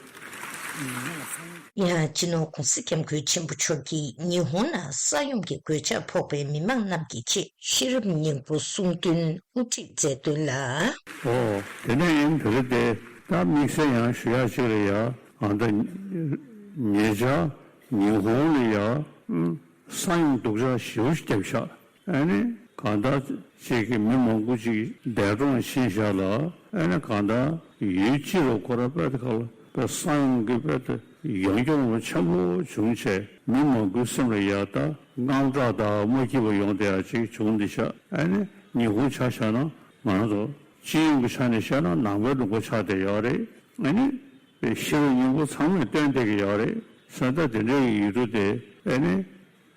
ཡང་སྤྱི་ནོར་༸གོང་ས་༸སྐྱབས་མགོན་ཆེན་པོ་མཆོག་གིས་ཉི་ཧོང་ནང་ས་ཡོམ་གྱི་གོད་ཆག་ཕོག་པའི་མི་མང་རྣམས་ཀྱི་ཆེད་ཤེས་རབ་སྙིང་པོ་གསུང་འདོན་དབུ་ཁྲིད་མཛད་དོན་ལ། ཨོ། དེ་ནས་ཡིན་དེ་རེད་དེ། ད་དམིགས་བསལ་ཡང་ཞུ་ཡག་ཅིག་ལ་ཡ། ཨ་ད་ཉེ་ཆར་ཉི་ཧོང་ལ་ཡ་ས་ཡོམ་སྡུག་ཅག་ཞེ་པོ་ཞིག་བརྒྱབ་ཤག་ཨ་ནི་གང་ལྟར་ཅིག་གི་མི་མང་པོ་ཅིག་འདས་གྲོངས་ཕྱིན་ཤག་ལ། ཨ་ནི་གང་ལྟར་ཡུལ་སྤྱི་རུ་ཁོ་ར་དཔེ་དེ་ཁ་ལ་དཔེ་ས་ཡོམ་གྱི་དཔེ་དེ་ཡོངས་གྱོང་ཆེན་པོ་བྱུང་བྱས། མི་མང་པོའི་སེམས་ལ་ཡ་ད་དངངས་སྐྲག་དང་མ་སྐྱིད་པ་ཡོང་བསྡད་ཡ་ཅིག་བྱུང་འདི་ཤག་ཨ་ནི་ཉི་ཧོང་ཆ་བཞག་ན་ང་རང་ཚོ་སྤྱི་ཡོངས་ཀྱི་ཆ་ནས་བཤད་ན་ནང་པའི་ལུང་པ་ཆགས་བསྡད་ཡོད་རེད། ཨ་ནི་ཤེས་རབ་སྙིང་པོ་ཚང་མས་སྟོན་བསྡད་ཀྱི་ཡོད་རེད། ས་ད་དེ་འདྲའི་ཡུལ་གྲུ་དེ་ཨ་ནི་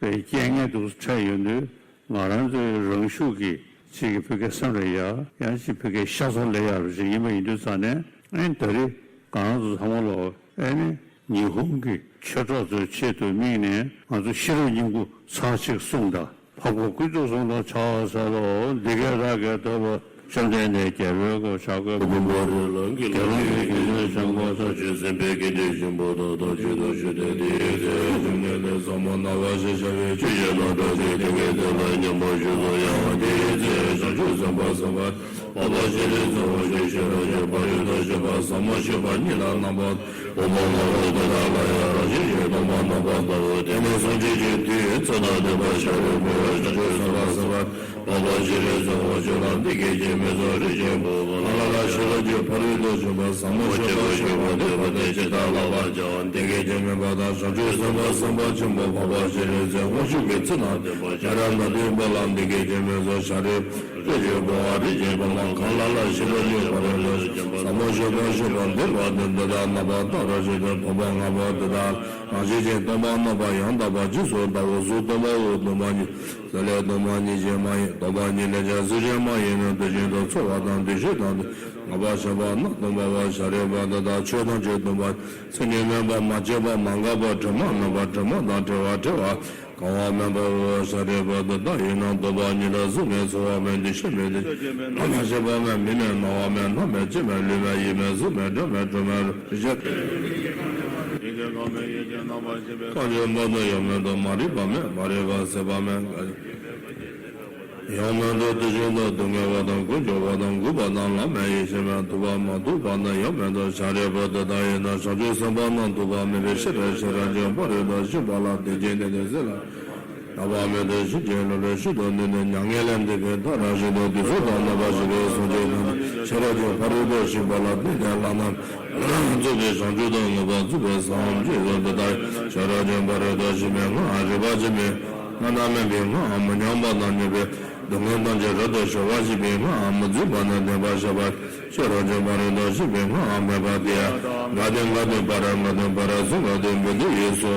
རྐྱེན་ངན་དུ་འཕྲད་ཡོང་དུས། ང་རང་ཚོའི་རང་ཤུགས་ཀྱིས་ཅིག་གི་བོད་སྐད་སེམས་ལ་ཡ། ཡང་ཅིག་བོད་སྐད་ཤ་ཚ་ལ་ཡ་རུ་ཅིག་ཡིན་པ་ཡིན་དུས་ཙང་ནས། ཨེ་ད་རེས་ང་རང་ཚོ་ཚང་མ་ལོ་ཨེ་ནི་ཉི་ཧོང་གི་ཆོས་གྲོགས་ཚོའི་ཆེད་དུ་དམིགས་ནས་ང་ཚོ་ཤེས་རབ་སྙིང་པོ་ཚར་གཅིག་གསུངས་དང་། འཕགས་པ་ཀུན་ཏུ་བཟང་དང་ཕྱག་འཚལ་ལོ། འདི་སྐད་བདག་གིས་ཐོས་པ། བཅོམ་ལྡན་འདས་རྒྱལ་པོའི་གོ་ཆ་བགོས་པ། དགེ་སློང་གི་དགེ་སློང་གི་དགེ་སློང་གི་ཆོས་སེམས་དཔའི་དགེ་འདུན་ཆེན་པོ་དང་དང་ཆོས་དང་ཆོས་དང་དེའི་ཚེ་བཅོམ་ལྡན་འདས་ཟབ་མོ་སྣང་བ་ཞེས་བྱ་བའི་ཆོས་ཀྱི་རྣམ་གྲངས་ཀྱི་དེ་སྐད་དེ་ལ་སྙན་པོ་ཞུས་སོ། ཡང་དེའི་ཚེ་བྱང་ཆུབ་སེམས་དཔའ་སེམས་དཔའ་འཕགས་པ་སྤྱན་རས་གཟིགས་དབང་ཕྱུག་ཤེས་རབ་ཀྱི་ཕ་རོལ་ཏུ་ཕྱིན་པ་ཟབ་མོ་སྤྱོད་པ་ཉིད་ལ་རྣམ་པར་དག་པ་ལྔ་པོ་དེ་དག་ལ་ཡང་རང་བཞིན་གྱིས་སྟོང་པར་རྣམ་པར་ཐར་པ་དེ་ནི་སངས་རྒྱས་ཀྱི་མཐུས་ཚེ་དང་ལྡན་པ་ཤཱ་རིའི་བུས་བྱང་ཆུབ་སེམས་དཔའ་སེམས་དཔའ་འཕགས་པ་སྤྱན་རས་གཟིགས་དབང་ཕྱུག་ལ་འདི་སྐད་ཅེས་སྨྲས་སོ། རིགས་ཀྱི་བུ། ལ་ལ་ལ་ཤེས་རབ་ཀྱི་ཕ་རོལ་ཏུ་ཕྱིན་པ་ཟབ་མོ་སྤྱོད་པ་སྤྱོད་པ་སྤྱོད་པ་དེ་ཇི་ལྟར་བསླབ་པར་བྱ་བ་འདི་སྐད་ཅེས་སྨྲས་པ་དང་། བྱང་ཆུབ་སེམས་དཔའ་སེམས་དཔའ་ཆེན་པོ་འཕགས་པ་སྤྱན་རས་གཟིགས་དབང་ཕྱུག་གིས་ཚེ་དང་ལྡན་པ་ཤཱ་ར་དྭ་ཏིའི་བུ་ལ་འདི་སྐད་ཅེས་སྨྲས་སོ། ཤཱ་རིའི་བུ། རིགས་ཀྱི་བུའམ་རིགས་ཀྱི་བུ་མོ་གང་ལ་ལ་ཤེས་རབ་ཀྱི་ཕ་རོལ་ཏུ་ཕྱིན་པ་ཟབ་མོ་སྤྱོད་པ་སྤྱོད་པ་འདི་ལ་འདི་འདི་ལྟར་རྣམ་པར་བལྟ་བར་བྱེད་དེ། སྟོང་པ་ལྔ་པོ་འདི་དག་རང་བཞིན་གྱིས་སྟོང་པར་རྣམ་པར་ཡང་དག་པར་རྗེས་སུ་བལྟའོ། གཟུགས་སྟོང་པའོ། སྟོང་པ་ཉིད། ལས་སྟོང་པ་ཉིད་ཀྱིས་མ་ཡིན། སྟོང་པ་ཉིད་ལས་ཀྱང་གཟུགས་ཅན་མ་ཡིན་ནོ། དེ་བཞིན་དུ་ཚོར་བ་དང་འདུ་ཤེས་དང་དེ་ལྔ་པོ་ཞེས་པ་རྣམས་སྟོང་པའོ། ཤཱ་རིའི་བུ་འདི་དག་ཆོས་ཐམས་ཅད་སྟོང་པ། མཚན་ཉིད་མེད་པ། མ་སྐྱེས་པ། མ་འགགས་པ། དྲི་མ་མེད་པ། དྲི་མ་དང་བྲལ་བ། བྲལ་བ་གང་བ་མེད་པའོ། ཤཱ་རིའི་བུ་འདི་དག་ཡིན་ན་སྟོང་པ་ཉིད་ལ་གཟུགས་མེད། ཚོར་བ་མེད། འདུ་ཤེས་མེད། དེ་ལ་མ་སྐྱེས་པ་མེད། མིག་མེད། རྣ་བ་མེད། སྣ་མེད། ལྕེ་མེད། ལུས་མེད། ཡིད་མེད། གཟུགས་མེད། སྒྲ་མེད། དྲི་མེད། རེག་བྱ་ཐམས་ཅད་མེད་པ་དང་ཡང་མེད་དོ། མ་རིག་པ་མེད། མ་རིག་པ་ཟད་པ་མེད། ཡང་མེད་དོ། དེ་བཞིན་དུ་སྡུག་བསྔལ་བ་དང་ཀུན་འབྱུང་བ་དང་རྒུད་པ་དང་ལམ་མེད་ཡེ་ཤེས་མེད། ཐུབ་པ་མ་ཐུབ་པ་དང་ཡང་མེད་དོ། ཤཱ་རིའི་བུ་དེ་ལྟ་ཡིན་ན་བྱང་ཆུབ་སེམས་དཔའ་རྣམས་ཐུབ་པ་མེད་པའི་ཕྱིར་རོ། ཤེས་རབ་ཀྱི་ཕ་རོལ་ཏུ་ཕྱིན་པ་ལ་དད་ཅིང་ནན་ཏན་བརྩོན་ལ་རྣམ་པ་མེད་དེ། ཤེས་བྱའི་ལམ་ལ་ཤིན་ཏུ་ནན་ཏན་མྱ་ངན་ལས་འདས་པའི་མཐར་ཕྱིན་ཏོ། དུས་གསུམ་དུ་རྣམ་པར་ཤེས་པའི་སངས་རྒྱས་རྣམས་ཤེས་རབ་ཀྱི་ཕ་རོལ་ཏུ་ཕྱིན་པ་ལ་བརྟེན་ཏེ་བླ་ན་མེད་པར་རྫོགས་པའི་བྱང་ཆུབ་ཏུ་མངོན་པར་རྫོགས་པར་སངས་རྒྱས་སོ། དེ་ལྟར་ཤེས་རབ་ཀྱི་ཕ་རོལ་ཏུ་ཕྱིན་པའི་སྔགས་རིག་པ་ཆེན་པོའི་སྔགས་རྣམ་སྨིན་པའི་སྔགས་མི་མཉམ་པ་དང་མཉམ་པའི་ སྡུག་བསྔལ་ཐམས་ཅད་རབ་ཏུ་ཞི་བར་བྱེད་པའི་སྨོན་ལམ་མི་བརྫུན་པ་ནི་བདེན་པར་ཤེས་པར་ཤོག་རང་བྱུང་བར་དུ་ཞི་བའི་སྨོན་ལམ་མེད་པ་སྟེ། ག་དེ་ག་དེ་བར་ག་དེ་བར་སུ་ག་དེ་འབུལ་དུ་ཡོད་སོ།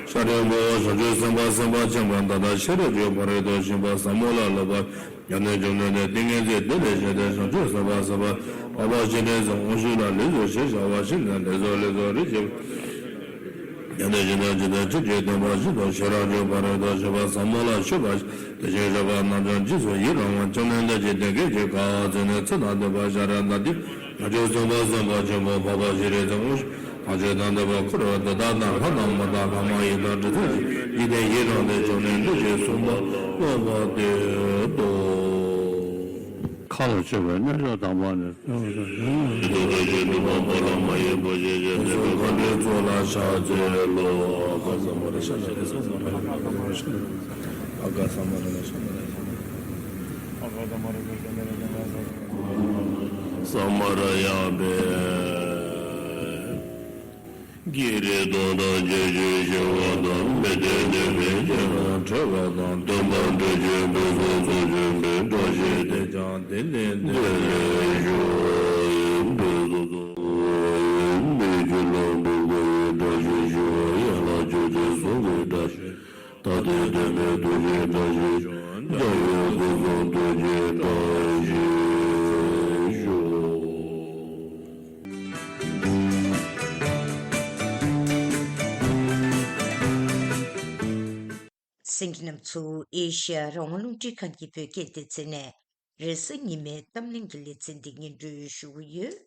ཤཱ་རིའི་བུ། བྱང་ཆུབ་སེམས་དཔའ་སེམས་དཔའ་ཆེན་པོ་ད་ལྟ་ཤེས་རབ་ཀྱི་ཕ་རོལ་ཏུ་ཕྱིན་པ་ཟབ་མོ་ལ་སློབ་པར་ཉམས་ལེན་བཅོམ་ལྡན་འདས་ཏིང་ངེ་འཛིན་དེ་ལས་བཞེངས་ཏེ་བྱང་ཆུབ་སེམས་དཔའ་སེམས་དཔའ་འཕགས་པ་སྤྱན་རས་གཟིགས་དབང་ཕྱུག་ལ་ལེགས་སོ་ཞེས་བྱ་བ་བྱིན་ནས་ལེགས་སོ་ལེགས་སོ་རིགས་ཀྱི། ཡང་དེ་བཞིན་དུ་ཇི་ལྟར་ཆོས་ཀྱི་བསྟན་པ་བཞིན་དུ་ཤེས་རབ་ཀྱི་ཕ་རོལ་ཏུ་ཕྱིན་པ་ཟབ་མོ་ལ་ཞུགས་པ་དེ་བཞིན་གཤེགས་པ་རྣམས་ཀྱང་རྗེས་སུ་ཡི་རང་བར་བཅོམ་ལྡན་འདས་ཀྱིས་དེ་སྐད་ཅེས་བཀའ་སྩལ་ནས། ཚེ་དང་ལྡན་པ་ཤཱ་ར་དྭ་ཏིའི་བྱང་ཆུབ་སེམས་དཔའ་སེམས་དཔའ་ཆེན་པོ་འཕགས་པ་སྤྱན་རས་གཟིགས་དབང་ཕྱུག་དང་ཆོས་དང་ལྡན་པ་འཁོར་བའི་དེ་དག་དང་ལྷ་དང་མི་དང་ལྷ་མ་ཡིན་དང་དྲི་ཟར་ཅན་འཇིག་རྟེན་ཡི་རངས་ཏེ་བཅོམ་ལྡན་འདས་ཀྱིས་གསུངས་པ་སློབ་པར་འདོད་དོ། མཁའ་ལ་སྤྱོད་པའི་རྣལ་འབྱོར་དམ་པ་ནི། ཐུགས་རྗེ་ཆེན་པོ་འཕགས་ལམ་མ་ཡིན་པ་ཞེས་བྱ་སྟོན་པའི་མཁའ་འགྲོའི་ཚོགས་ལ་ཕྱག་འཚལ་ལོ། ཨ་ག་ས་མ་ར་ཤ་ན་ར་ས་མ་ར་ཤ་ན་ར་ཨ་ག་ས་མ་ར་ཤ་ན་ར་ཨ་ག་ས་མ་ར་ཤ་ན་ར་ས་མ་ར་ཡ་པེ། བགེགས་རིགས་སྟོང་དང་བརྒྱད་ཅུའི་ཞི་བ་དང་། མི་མཐུན་ནུས་པའི་རྐྱེན་ལ་བྲལ་བ་དང་། སྟོན་པ་འགྲོ་ཀུན་བོད་སོགས་ཚོགས་ཀྱི་མེ་བཀྲ་ཤིས་དེ་ཀྱང་དེ་ལས་འདས་ལས་ཞུ་བ་ཡིན། བོད་སོགས་ཚོགས་མི་ཁྱོད་ལ་འབུལ་དགོས་པའི་བཀྲ་ཤིས་ཞུ་བ་ཡན་ལག་བཅུ་སྟེ་གསུང་གི་བཀྲ་ཤིས། ད་ལྟའི་དོན་མེད་དུ་ཞིག་བཀྲ་ཤིས་ཤོག་འཇམ་དབྱངས་སྐུ་གསུང་ཐུགས་ཀྱི་བཀྲ་ཤིས་ཤོག་གསན་མཁན་རྣམ་ཚོ། ཨེ་ཤ་ཡ་རང་དབང་རླུང་འཕྲིན་ཁང་གི་བོད་སྐད་སྡེ་ཚན་ནས་རེས་གཟའ་ཉི་མའི་གཏམ་གླེང་གི་ལེ་ཚན་འདི་སྙན་སྒྲོན་ཞུ་གི་ཡོད།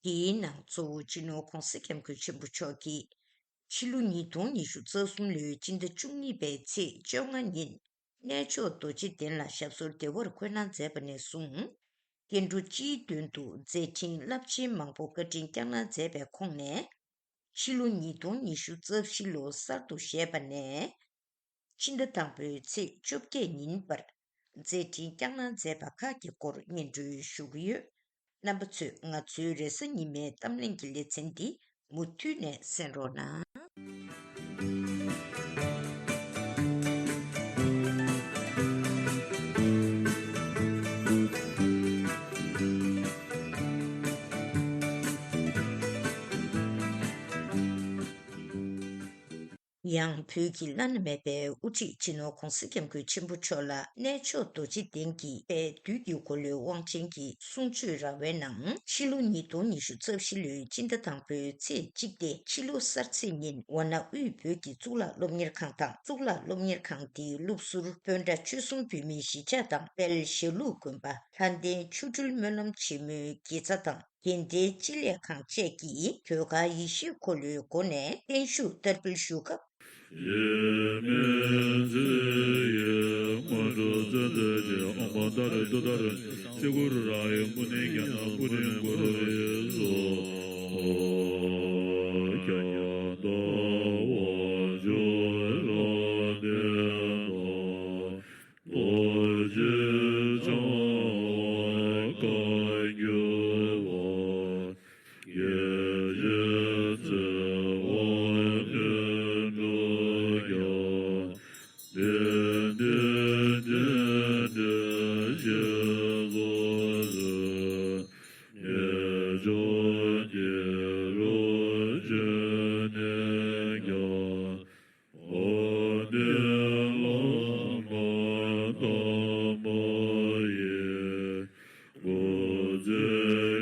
དེའི་ནང་གཙོ་བོ་སྤྱི་ནོར་༧གོང་ས་༧སྐྱབས་མགོན་ཆེན་པོ་མཆོག་གིས་ཕྱི་ལོ་ཉིས་སྟོང་ཉི་ཤུ་རྩ་གསུམ་ལོའི་སྤྱི་ཟླ་བཅུ་གཉིས་པའི་ཚེས་བཅོ་ལྔ་ཉིན་གནས་མཆོག་རྡོ་རྗེ་གདན་ལ་ཞབས་སོར་བདེ་བར་འཁོད་གནང་མཛད་པ་ནས་བཟུང་། སྐྱེ་འགྲོ་སྤྱིའི་དོན་དུ་མཛད་འཕྲིན་རླབས་ཆེན་མང་པོ་བཀའ་དྲིན་བསྐྱངས་གནང་མཛད་པའི་ཁོངས་ནས། ཕྱི་ལོ་ཉིས་སྟོང་ཉི་ཤུ་རྩ་བཞི་ལོ་གསར་དུ་བཞད་པ་ནས། ཕྱི་ཟླ་དང་པོའི་ཚེས་བཅོ་བརྒྱད་ཉིན་བར་མཛད་འཕྲིན་བསྐྱངས་གནང་མཛད་པ་ཁག་གི་སྐོར་སྙན་སྒྲོན་ཞུ་གི་ཡོད། རྣམ་པ་ཚོས་ང་ཚོའི་རེས་གཟའ་ཉི་མའི་གཏམ་གླེང་གི་ལེ་ཚན་འདི་མུ་མཐུད་ནས་གསན་རོགས་གནང་། ཡང་བོད་ཀྱི་བླ་ན་མེད་པའི་དབུ་ཁྲིད་སྤྱི་ནོར་༧གོང་ས་༧སྐྱབས་མགོན་ཆེན་པོ་མཆོག་ལ་གནས་མཆོག་རྡོ་རྗེ་གདན་གྱི་དཔལ་དུས་ཀྱི་འཁོར་ལོའི་དབང་ཆེན་གྱི་གསུང་ཆོས་ར་བའི་ནང་། ཕྱི་ལོ་ཉིས་སྟོང་ཉི་ཤུ་རྩ་བཞི་ལོའི་སྤྱི་ཟླ་དང་པོའི་ཚེས་གཅིག་སྟེ། ཕྱི་ལོ་གསར་ཚེས་ཉིན་ཝཱ་ཎ་དབུས་བོད་ཀྱི་གཙུག་ལག་སློབ་གཉེར་ཁང་དང་། གཙུག་ལག་སློབ་གཉེར་ཁང་དེའི་སློབ་ཟུར་སྤོན་ཊ་ཆོལ་གསུམ་བོད་མིའི་གཞིས་ཆགས་དང་། དཔལ་ཞྭ་ལུགས་དགོན་པ། ལྷ་ལྡན་ཆོ་འཕྲུལ་སྨོན་ལམ་ཆེན་མོའི་དགེ་རྩ་དང་། དགེ་ལྡན་སྤྱི་ལས་ཁང་བཅས་ཀྱིས་ཟློས་གར་ཡེ་ཤེས་འཁོར་ལོའི་སྒོ་ནས་བརྟན་བཞུགས་བསྟར་འབུལ་ཞུ་སྐབས། རྡོ་རྗེ་འཆང་བ་བཀའ་འགྱུར་བ། དགེ་བཤེས་ཚེ་དབང་དོན་གྲུབ་རྒྱལ། དགེ་འདུན་འདུས་གྲལ་ཞེས་སུ་གསོལ། ངེས་འབྱུང་སྐྱེ་རུ་བྱོན་ནས་ཀྱང་། དབང་ལྡན་བླ་མ་དམ་པ་ཡི། སྐུ་ཚེ་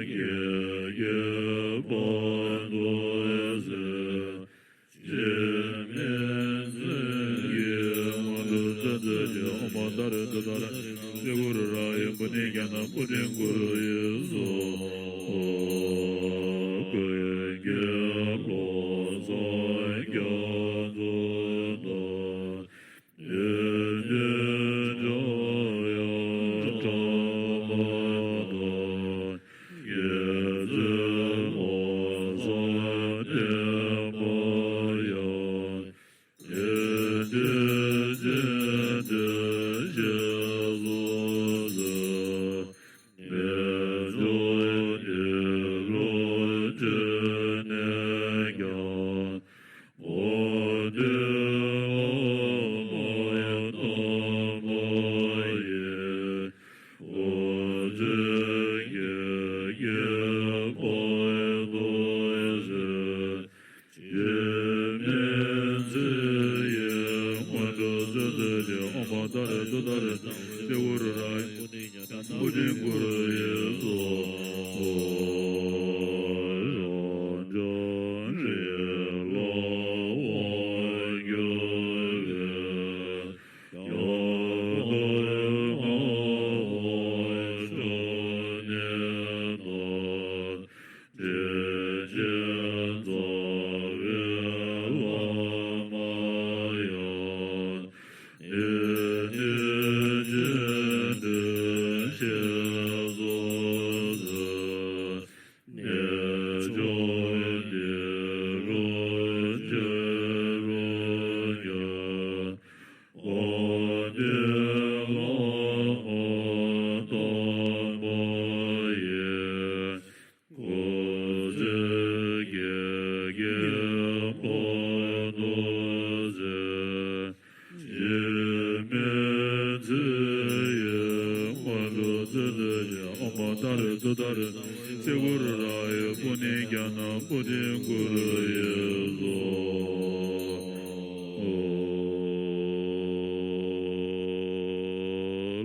ཁྱེད་ཀྱིས་བར་དུ་གསལ། འཆི་མེད་མཚན་གྱི་དངོས་གྲུབ་སྩལ་མཛད་ཅིང་། ཨོཾ་ཏཱ་རེ་ཏུཏྟཱ་རེ་ཨ་ཏི་ཤྲཱི་གུ་རུ་རཱ་ཧཱུྃ་པུ་ནི་ཛྙཱ་ན་པུ་ཏི་གུ་རུ་ཡེ་སྭཱ་ཧཱ། ཀུན་མཁྱེན་བློ་བཟང་རྒྱ་མཚོ་དང་། དགེ་འདུན་འཆང་དབྱངས་ཕྲ་མ་དང་། དགེ་ཚུལ་བློ་བཟང་བསྟན་པ་ཡང་། དགེ་འདུན་འཇིག་རྟེན་ཞེས་སུ་གསོལ། ངེས་འབྱུང་སྐྱེ་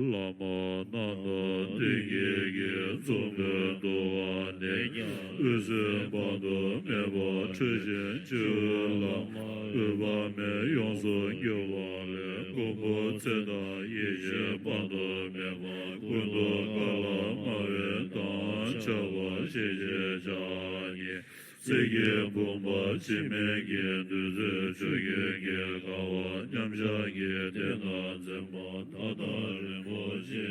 བླ་མ་རྣམས་དང་བསྟེན་མཁན་གྱི་ཚོགས་མི་འདུ་བ་ནས་ཀྱང་། འོད་གསལ་དཔག་ཏུ་མེད་པ་འཕྲོ་ཞིང་སྤྱི་བོའི་ལམ། འོད་དཔག་མེད་ཡོངས་སུ་གྱུར་པ་ལས། མགོན་པོ་ཚེ་དང་ཡེ་ཤེས་དཔག་ཏུ་མེད་པ། ཀུན་ཏུ་དཀར་ལ་དམར་བའི་མདངས་ཆགས་པ་ཞེས་བྱའི་ཕྱག་གཉིས། གསེར་གྱི་བུམ་པ་འཆི་མེད་ཀྱི་བདུད་རྩིའི་ཆུ་རྒྱུན་གྱིས་དཀར་བ་མཉམ་གཞག་གི་སྟེང་ན་འཛིན་པ། ད་ལྟ་རིན་པོ་ཆེ་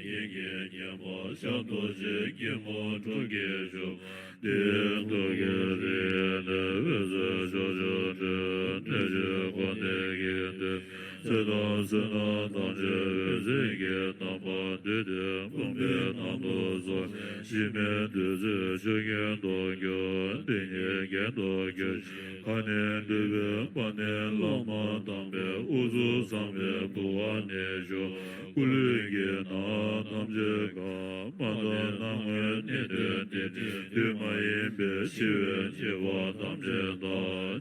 ཡིན་གྱི་བརྙེས་པ། ཤར་རྡོ་རྗེ་སྐྱིལ་མོ་ཀྲུང་གིས་བཞུགས། འདིའི་ཐུགས་ཀྱི་རིགས་ནི་འོད་ཟེར་ཕྱོགས་བཅུར་འཕྲོས། གནས་བཅུའི་འཁོར་འདས་ཀྱི་མཐུས། ཚེ་དང་བསོད་ནམས་ཐམས་ཅད་འོད་ཟེར་གྱི་རྣམ་པར་བསྡུས་ཏེ། བུམ་པའི་ནང་དུ་སོང་ནས་འཆི་མེད་བདུད་རྩིའི་ཆུ་རྒྱུན་དུ་གྱུར། འདི་ཉིད་རྒྱན་དུ་གྱུར་ཅིང་། ཁ་ནས་འདོན་པའི་བར་ནས་བླ་མ་དམ་པས་དབུ་གཙུག་ཚངས་པའི་བུ་ག་ནས་ཞུགས། སྐུ་ལུས་ཀྱི་ནང་ཐམས་ཅད་གང་། མ་དག་སྣང་ངོའི་གནད་དོན་འདི་ནི། དུས་མ་ཡིན་པའི་འཆི་བའི་འཇིགས་པ་ཐམས་ཅད་དག།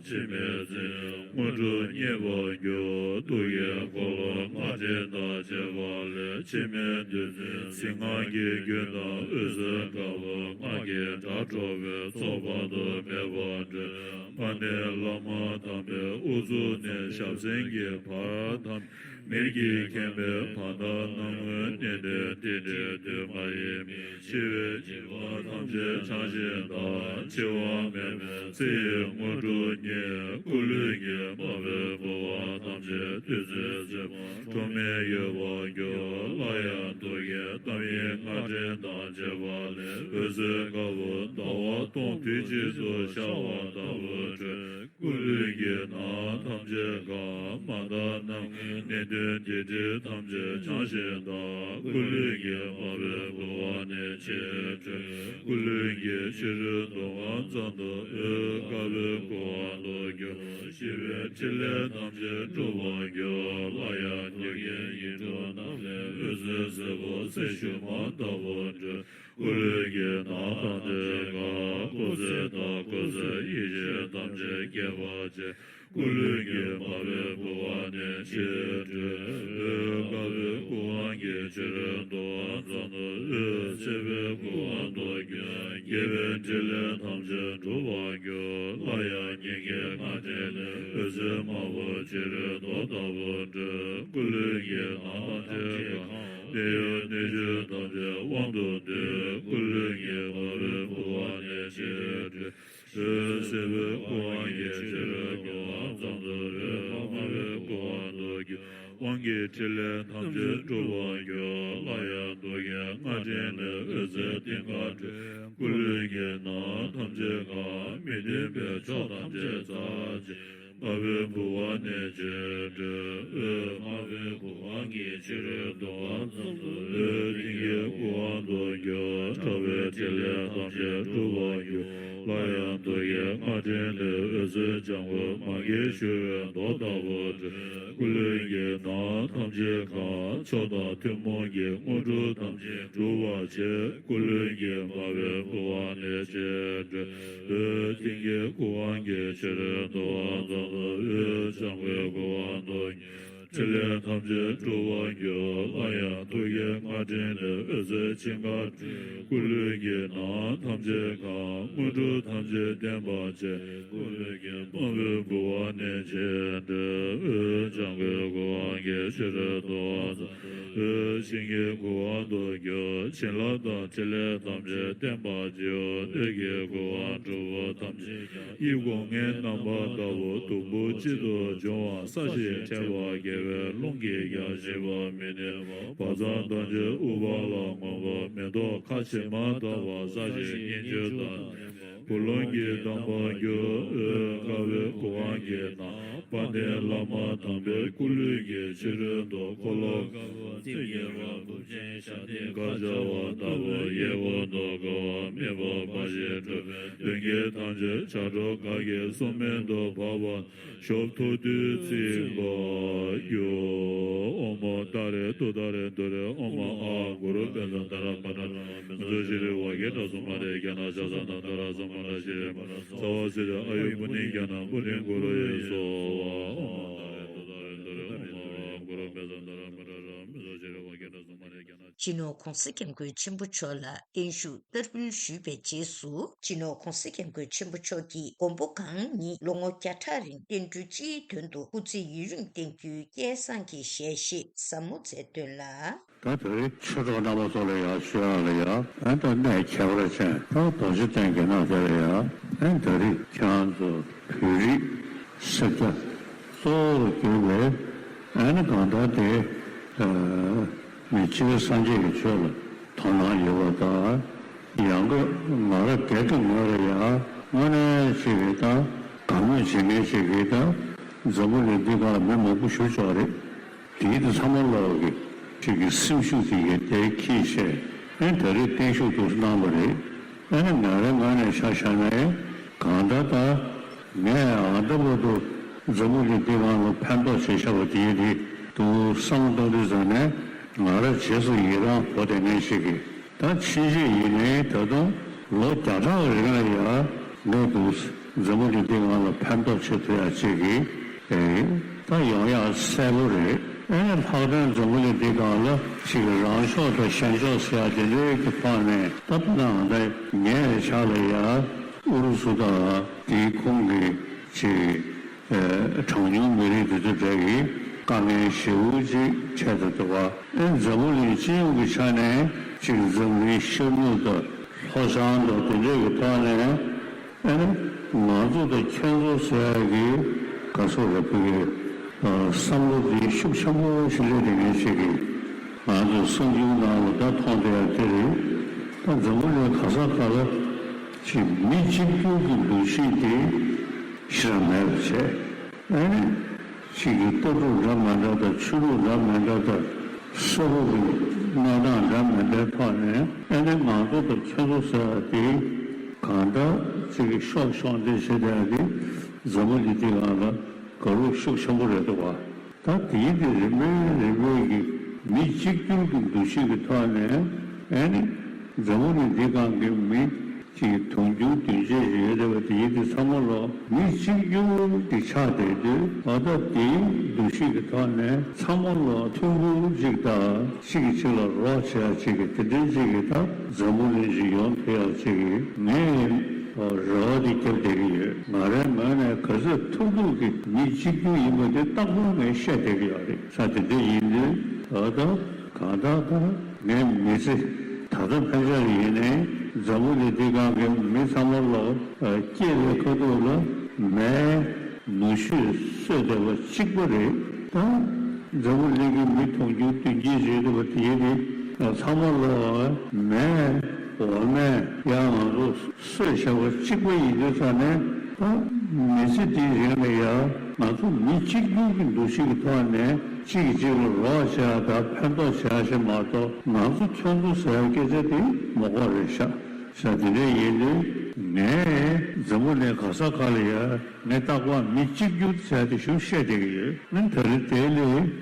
འཆི་མེད་ཚེ་དངོས་གྲུབ་བརྙེས་པར་འགྱུར། ཐུགས་ཀྱི་འཁོར་ལོ་སྔགས་ཕྲེང་དང་བཅས་པ་ལས། འཆི་མེད་བདུད་རྩིའི་གཟིགས་སྔགས་ཀྱི་རྒྱུན་དང་། འོད་ཟེར་དཀར་པོའི་སྔགས་ཀྱི་སྒྲ་སྒྲོགས་པའི་ཚོགས་དཔག་ཏུ་མེད་པ་སྒྲོགས། མ་ཎི་བླ་མ་དམ་པའི་དབུ་གཙུག་ནས་ཞབས་སེན་གྱི་བར་ཐམས་མེར་གྱིས་ཁེངས་པའི་བར་དག་སྣང་ངོའི་གནད་དོན་འདི་ནི། དུས་མ་ཡིན་པའི་འཆི་བའི་འཇིགས་པ་ཐམས་ཅད་བྱང་ཞིང་དག། འཆི་བ་མེད་པའི་ཚེ་ཡི་དངོས་གྲུབ་བརྙེས། སྐུ་ལུས་ཀྱི་དམར་པོའི་ཕུང་པོ་ཐམས་ཅད་བདུད་རྩིའི་ཚེར་མ་ཁྲོ་མོས་གོས་པར་གྱུར། སླར་ཡང་ཐུགས་ཀྱི་ཏིང་ངེ་འཛིན་སྔགས་ཕྲེང་དང་བཅས་པ་ལས། འོད་ཟེར་དཀར་པོ་ཟླ་བ་སྟོང་དུས་གཅིག་ཏུ་ཤར་བ་ལྟ་བུར་འཕྲོས། སྐུ་ལུས་ཀྱི་ནང་ཐམས་ཅད་གང་། མ་དག་སྣང་ངོའི་གནད་དོན་སྡིག་སྒྲིབ་ཐམས་ཅད་བྱང་ཞིང་དག། སྐུ་ལུས་ཀྱི་དམར་པོའི་ཕུང་པོ་ནས་ཕྱིར་འཕྲོས། སྐུ་ལུས་ཀྱི་ཕྱི་རོལ་དུ་ང་ཙམ་དུ་འོད་དཀར་པོའི་ཁུ་བ་དུ་གྱུར། ཤི་བའི་ཕྲིན་ལས་ཐམས་ཅད་འགྲུབ་པར་འགྱུར། སླར་ཡང་ཐུགས་ཀྱི་ཡིད་འཕྲོག་རྣམས་ལས། འོད་ཟེར་སེར་པོ་གསེར་ཞུན་མ་ལྟ་བུར་འཕྲོས། སྐུ་ལུས་ཀྱི་ནང་ཐམས་ཅད་གང་། སྐུ་ཚེ་དང་སྐུ་ཚེའི་ཡེ་ཤེས་ཐམས་ཅད་སྐྱེད་པར་བྱེད། སྐུ་ལུས་ཀྱི་དམར་པོའི་ཕུང་པོ་ནས་ཕྱིར་འཕྲོས། འོད་དཀར་པོའི་ཁུ་བ་གིས་ཕྱི་རོལ་དུ་ང་ཙམ་དུ། འོད་སེར་པོའི་ཁུ་བ་དུ་གྱུར། དགེ་བའི་ཕྲིན་ལས་ཐམས་ཅད་འགྲུབ་པར་འགྱུར། སླར་ཡང་སྙིང་གའི་སྔགས་ཕྲེང་ལས། འོད་ཟེར་དམར་པོ་ཕྱི་རོལ་མདོག་ལྟ་བུར་འཕྲོས། སྐུ་ལུས་ཀྱི་ནང་ཐམས་ཅད་གང་། ནད་གཡོག་ནད་གཞུ་ཐམས་ཅད་དབང་དུ་འདུས། སྐུ་ལུས་ཀྱི་དམར་པོའི་ཕུང་པོ་ནས་ཕྱིར་འཕྲོས། འོད་སེར་པོའི་ཁུ་བ་གིས་ཕྱི་རོལ་དུ་ང་ཙམ་དུ། འོད་དམར་པོའི་ཁུ་བ་དུ་གྱུར། དབང་གི་ཕྲིན་ལས་ཐམས་ཅད་འགྲུབ་པར་འགྱུར། སླར་ཡང་ཐུགས་ཀྱི་སྔགས་ཕྲེང་ལས། འོད་ཟེར་མཐིང་ག་འཕྲོས། སྐུ་ལུས་ཀྱི་ནང་ཐམས་ཅད་གང་། མི་མཐུན་པའི་ཕྱོགས་ཐམས་ཅད་འཚར་ཕྱིན། དམར་པོའི་ཕུང་པོ་ནས་ཕྱིར་འཕྲོས། འོད་དམར་པོའི་ཁུ་བ་གིས་ཕྱི་རོལ་དུ་ང་ཙམ་དུ། འོད་མཐིང་གའི་ཁུ་བ་དུ་གྱུར། ཕྲ་བའི་ཕྲིན་ལས་ཐམས་ཅད་འགྲུབ་པར་འགྱུར། སླར་ཡང་ཐུགས་ཀྱི་སྔགས་ཕྲེང་ལས། འོད་ཟེར་ལྗང་གུ་མ་གིས་ཕྱུར་བའི་མདོག་ལྟ་བུར་འཕྲོས། སྐུ་ལུས་ཀྱི་ནང་ཐམས་ཅད་གང་། མཆོག་དང་ཐུན་མོང་གི་དངོས་གྲུབ་ཐམས་ཅད་འགྲུབ་པར་བྱེད། སྐུ་ལུས་ཀྱི་དམར་པོའི་ཕུང་པོ་ནས་ཕྱིར་འཕྲོས། འོད་མཐིང་གའི་ཁུ་བ་གིས་ཕྱི་རོལ་དུ་ང་ཙམ་དུ། འོད་ལྗང་གུའི་ཁུ་བ་དུ་གྱུར། ཕྲིན་ལས་ཐམས་ཅད་འགྲུབ་པར་འགྱུར། སླར་ཡང་ཐུགས་ཀྱི་སྔགས་ཕྲེང་ལས། འོད་ཟེར་མཐིང་ག་འཕྲོས། སྐུ་ལུས་ཀྱི་ནང་ཐམས་ཅད་གང་། དངོས་གྲུབ་ཐམས་ཅད་བརྟན་པར་བྱེད། སྐུ་ལུས་ཀྱི་དམར་པོའི་ཕུང་པོ་ནས་ཕྱིར་འཕྲོས། འོད་ལྗང་གུའི་ཁུ་བ་གིས་ཕྱི་རོལ་དུ་ང་ཙམ། འོད་ཤིང་གི་ཁུ་བ་དུ་གྱུར། བྱིན་རླབས་དང་ཕྲིན་ལས་ཐམས་ཅད་བརྟན་པར་བྱེད། སྣོད་ཀྱི་ཁུ་བ་འབྲུ་བོ་ཐམས་ཅད་ཀྱང་། ཡིད་ཀུན་ལྔའི་རྣམ་པ་ལྟ་བུ། དུམ་བུ་གཅིག་ཏུ་འབྱུང་བ་སྲ་ཞིང་འཁྲིལ་བ་དགེ་ བའི་རླུང་གིས་ཀྱང་ཞི་བ་མི་ནུས། བ་ཚྭ་དང་བཅས་ཨུཏྤ་ལ་མངོན་པར་མི་རྟོག་ཁ་ཕྱེ་མ་ལྟ་བ་ས་གཞི་སྙིང་རྗེ་དང་། བུ་ལོན་གྱི་གདམས་པ་རྒྱུ། དཀའ་བའི་གོ་འཕང་གི་ནང་། དཔལ་ལྡན་བླ་མ་དམ་པའི་སྐུ་ལུས་ཀྱི་ཕྱི་རོལ་དུ། འཁོར་ལོ་བསྐལ་པ་རྩིབས་བརྒྱད་པ་དགུ་ཅན་ཞབས་བརྟན་ཁ་སྦྱར་བ་ལྟ་བུ་གཡས་སྐོར་དུ་དགའ་བ་མེད་པ་འབའ་ཞིག་འགྲུབ་པའི་མདུན་གྱི་ཐམས་ཅད་བྱ་སྒྲོ་ག་གི་སྲོག་སྨན་དུ་བབ་པ། ཞབས་ཐུགས་དུས་ཚིག་པ་ཡོ། ཨོཾ་ཏཱ་རེ་ཏུཏྟཱ་རེ་ཏུ་རེ། ཨོཾ་ཨཱ་གུ་རུ་པཉྩ་ཏཱ་ར་པ་ཏྲ་མི་ཛོ་ཤྲཱི་ཝ་གེ་ཏྲ་སུ་མ་རེ་ཛྙཱ་ན་ཛ་ས་ན་ཏཱ་ར་སུ་མ་ཏྲ་ཤྲཱི་མ་ར་ཙ་བ་སི་རེ་ཨ་ཡུ་པུ་ནི་ཛྙཱ་ན་པུ་ནི་གུ་རུ་ཡེ་སྭཱ་ཧཱ། ཨོཾ་ཏཱ་རེ་ཏུཏྟཱ་རེ་ཏུ་རེ། ཨོཾ་ཨཱ་གུ་རུ་པཉྩ་ཏཱ་ར་པ་ཏྲ་མི་ཛོ་ཤྲཱི་ཝ་གེ་ཏྲ་སུ་མ་རེ་ཛྙཱ་ན། སྤྱི་ནོར་༧གོང་ས་༧སྐྱབས་མགོན་ཆེན་པོ་མཆོག་ལ་བརྟན་བཞུགས་བསྟར་འབུལ་ཞུས་པའི་རྗེས་སུ། སྤྱི་ནོར་༧གོང་ས་༧སྐྱབས་མགོན་ཆེན་པོ་མཆོག་གིས་མགོན་པོ་གང་ཉིད་ལོ་ངོ་བརྒྱ་ཕྲག་རིང་བསྟན་འགྲོའི་སྤྱིའི་དོན་དུ་སྐུ་ཚེ་ཡུན་རིང་བརྟན་རྒྱུའི་སྐལ་བཟང་གི་ཞལ་བཞེས་ཟབ་མོ་མཛད་དོན་ལ། ད་དེ་རིང་ཆོས་གྲོགས་རྣམ་པ་ཚོ་ལ་ཡང་ཞུ་ཡག་ལ་ཡང་ཨ་ད་གནས་ཁྱད་པར་ཅན་ད་རྡོ་རྗེ་གདན་གྱི་ནང་དེ་ལ་ཡང་ཨ་ད་རེས་ཁྱེད་རང་ཚོ་བོད་རིགས་སེར་སྐྱ་གཙོ་བོར་གྱུར་པའི་ཨ་ནི་གང་ལྟར་དེ་ཨ་མི་སྤྱིར་སངས་རྒྱས་ཀྱི་ཆོས་ལ་དོ་སྣང་ཡོད་པ་དང་། ཡང་སྒོས་ང་རང་སྒེར་གྱི་ངོས་ལ་ཡང་དངོས་གནས་ཅིག་གིས་ད་དགའ་མོས་བྱེད་མཁན་ཅིག་གིས་ད་འཛམ་བུ་གླིང་འདི་སྒང་ལ་མི་མང་པོ་བཞུགས་ཆོག་རེད། དེའི་དེ་ཚང་མ་ལོག་གི་ཅིག་གི་སེམས་ཤུགས་དེ་གའི་དེ་ཁྱེད་ཤེས་ཨེ་ད་རེས་བརྟན་བཞུགས་དུ་གནང་བ་རེད། ཨེ་ནི་ང་རའི་ངོས་ནས་ཆ་བཞག་ན་ཨེ་གང་ལྟར་ད་ངས་ཨ་ད་བར་དུ་འཛམ་བུ་གླིང་འདི་སྒང་ལ་ཕན་ཐོགས་བྱས་བཞག་པ་དེའི་རིགས་དུ་བསམ་བློ་གཏོང་དུས་ཙམ་ནས་ང་རང་རྗེས་སུ་ཡི་རང་འཕོ་བསྡད་མཁན་ཞིག་གིས། ད་ཕྱིན་ཆད་ཡིན་ནའི་ད་དུང་ལོ་བརྒྱ་ཕྲག་རིང་ལ་ཡང་ངས་འདུག་འཛམ་བུ་གླིང་འདི་སྒང་ལ་ཕན་ཐོགས་བྱེད་ཐུབ་ཡག་ཅིག་གི་ཨེ་ད་ཡོང་ཡག་གསལ་པོ་རེད། ཨེ་ལྷག་དོན་འཛམ་བུ་གླིང་འདི་སྒང་ལ་ཅིག་རང་ཕྱོགས་དང་གཞན་ཕྱོགས་ཟེར་ཡག་དེ་འདྲའི་གི་ཐོག་ནས་ད་ད་ང་ད་ངའི་ཆ་ལ་ཡང་ཨུ་རུ་སུ་དང་དེའི་ཁོངས་ཀྱི་ཅིག་གྲངས་ཉུང་མི་རིགས་དེ་ཚོ་གྲས་ཀྱི་དཀའ་ངལ་ཞེ་པོ་ཅིག་འཕྲད་དུ་འདུག་པ། ཨེ་འཛམ་བུ་གླིང་སྤྱི་ཡོངས་ཀྱི་ཆ་ནས་ཅིག་འཛམ་གླིང་ཤར་ནུབ་དང་ལྷོ་བྱང་དང་དེ་འདྲ་གི་ཐོག་ནས་ཨེ་ནི་ང་ཚོ་དང་ཁྱེད་ཚོ་ཟེར་ཡག་གི་ག་ཚོད་རེད་བོད་ཀྱི་བསམ་བློ་དེ་ཤུགས་ཆེན་པོ་ཞིག་སླེབས་བསྡད་མཁན་ཞིག་གིས་ང་ཚོ་གསར་འགྱུར་ནང་ལ་ད་མཐོང་བསྡད་ཡག་དེ་རེད། ད་འཛམ་བུ་གླིང་ག་ས་ག་ལ་ཅིག་མི་གཅིག་གྱུར་གྱི་འདུ་ཤེས་དེ་ཞེ་དྲག་མེད་པ་བྱས། ཨེ་ནི་ཅིག་གི་ལྟ་གྲུབ་འདྲ་མི་འདྲ་དང་ཆོས་ལུགས་འདྲ་མི་འདྲ་དང་ས་ཁུལ་གྱི་གནས་སྟངས་འདྲ་མི་འདྲའི་ཐོག་ནས་ཨེ་ནི་ང་ཚོ་དང་ཁྱེད་ཚོ་ཟེར་བ་དེ་གང་འདྲ་ཅིག་གི་ཤོག་ཤོག་འདི་བྱེད་བསྡད་ཡག་དེ་འཛམ་བུ་གླིང་འདི་སྒང་ལ་དགའ་སྤྲོ་ཤུགས་ཆེན་པོ་རེད་འདུག་བ། ད་དེའི་དེ་རིམ་པས་རིམ་པས་ཀྱི་མི་གཅིག་གྱུར་གྱི་འདུ་ཤེས་ཀྱི་ཐོག་ནས་ཨེ་ནི་འཛམ་བུ་གླིང་འདི་སྒང་གི་མི་ཅིག་དུང་ཕྱུར་བདུན་ཅུ་ཞིག་ཡོད་བསྡད་པ་དེའི་དེ་ཚང་མ་ལོ་མི་གཅིག་གྱུར་གྱི་ཆགས་བསྡད་དུས་ཨ་ད་དེའི་འདུ་ཤེས་ཀྱི་ཐོག་ནས་ཚང་མ་ལོ་ཐུགས་ཁུར་ཅིག་དང་གཅིག་གིས་གཅིག་ལ་རོགས་བྱེད་ཡག་ཅིག་གི་དེ་འདྲའི་ཅིག་གི་ད་འཛམ་བུ་གླིང་ཅིག་ཡོང་ཐུབ་ཡག་ཅིག་གི་ངས་རེ་བ་དེ་བརྒྱབ་བསྡད་ཀྱི་ཡོད། ང་རའི་ངོས་ནས་ག་ཚོད་ཐུབ་ཐུབ་ཀྱི་མི་གཅིག་གྱུར་ཡིན་པ་དེ་རྟག་པར་ངས་བཤད་བསྡད་ཀྱི་ཡོད་རེད། ས་དེ་འདྲ་ཡིན་དུས་ད་ལྟ་གང་ལྟར་ད་ངའི་མི་ཚེ་ད་ལྟ་ཕན་ཆད་ཡིན་ནའི་འཛམ་བུ་གླིང་འདི་སྒང་གི་མི་ཚང་མ་ལོ་སྐྱེས་པའི་ཁ་ཐུག་ལ་མའི་ནུ་ཞོ་གསོས་བསྡད་པ་གཅིག་པ་རེད། ད་འཛམ་བུ་གླིང་གི་མི་དུང་ཕྱུར་བདུན་བརྒྱད་ཅིག་ཡོད་པ་དེ་ཡིན་ནའི་ཚང་མ་ལོ་མའི་འོ་མས་ཡང་ང་ཚོ་གསོས་བཞག་པ་གཅིག་པ་ཡིན་དུས་ཙང་ནས་ད་མི་ཚེ་འདིའི་རིང་ལ་ཡང་ང་ཚོ་མི་གཅིག་གྱུར་གྱི་འདུ་ཤེས་ཀྱི་ཐོག་ནས་གཅིག་གིས་གཅིག་ལ་རོགས་བྱེད་ཡག་དང་ཕན་ཐོགས་བྱེད་ཡག་ཞིག་མ་གཏོགས་ང་ཚོ་ཁྱོད་ཚོ་ཟེར་ཡག་སྐད་ཆ་དེ་མ་གོ་རེད་ཤག་ཤག་དེ་འདྲ་ཡིན་དུས་ངས་འཛམ་བུ་གླིང་ག་ས་ག་ལ་ཡང་ངས་རྟག་པར་མི་གཅིག་གྱུར་ཟེར་ཡག་དེ་ཞུ་བཤད་བསྡད་ཀྱི་ཡོད། ཨ་ནི་ད་རེས་དེ་ལས་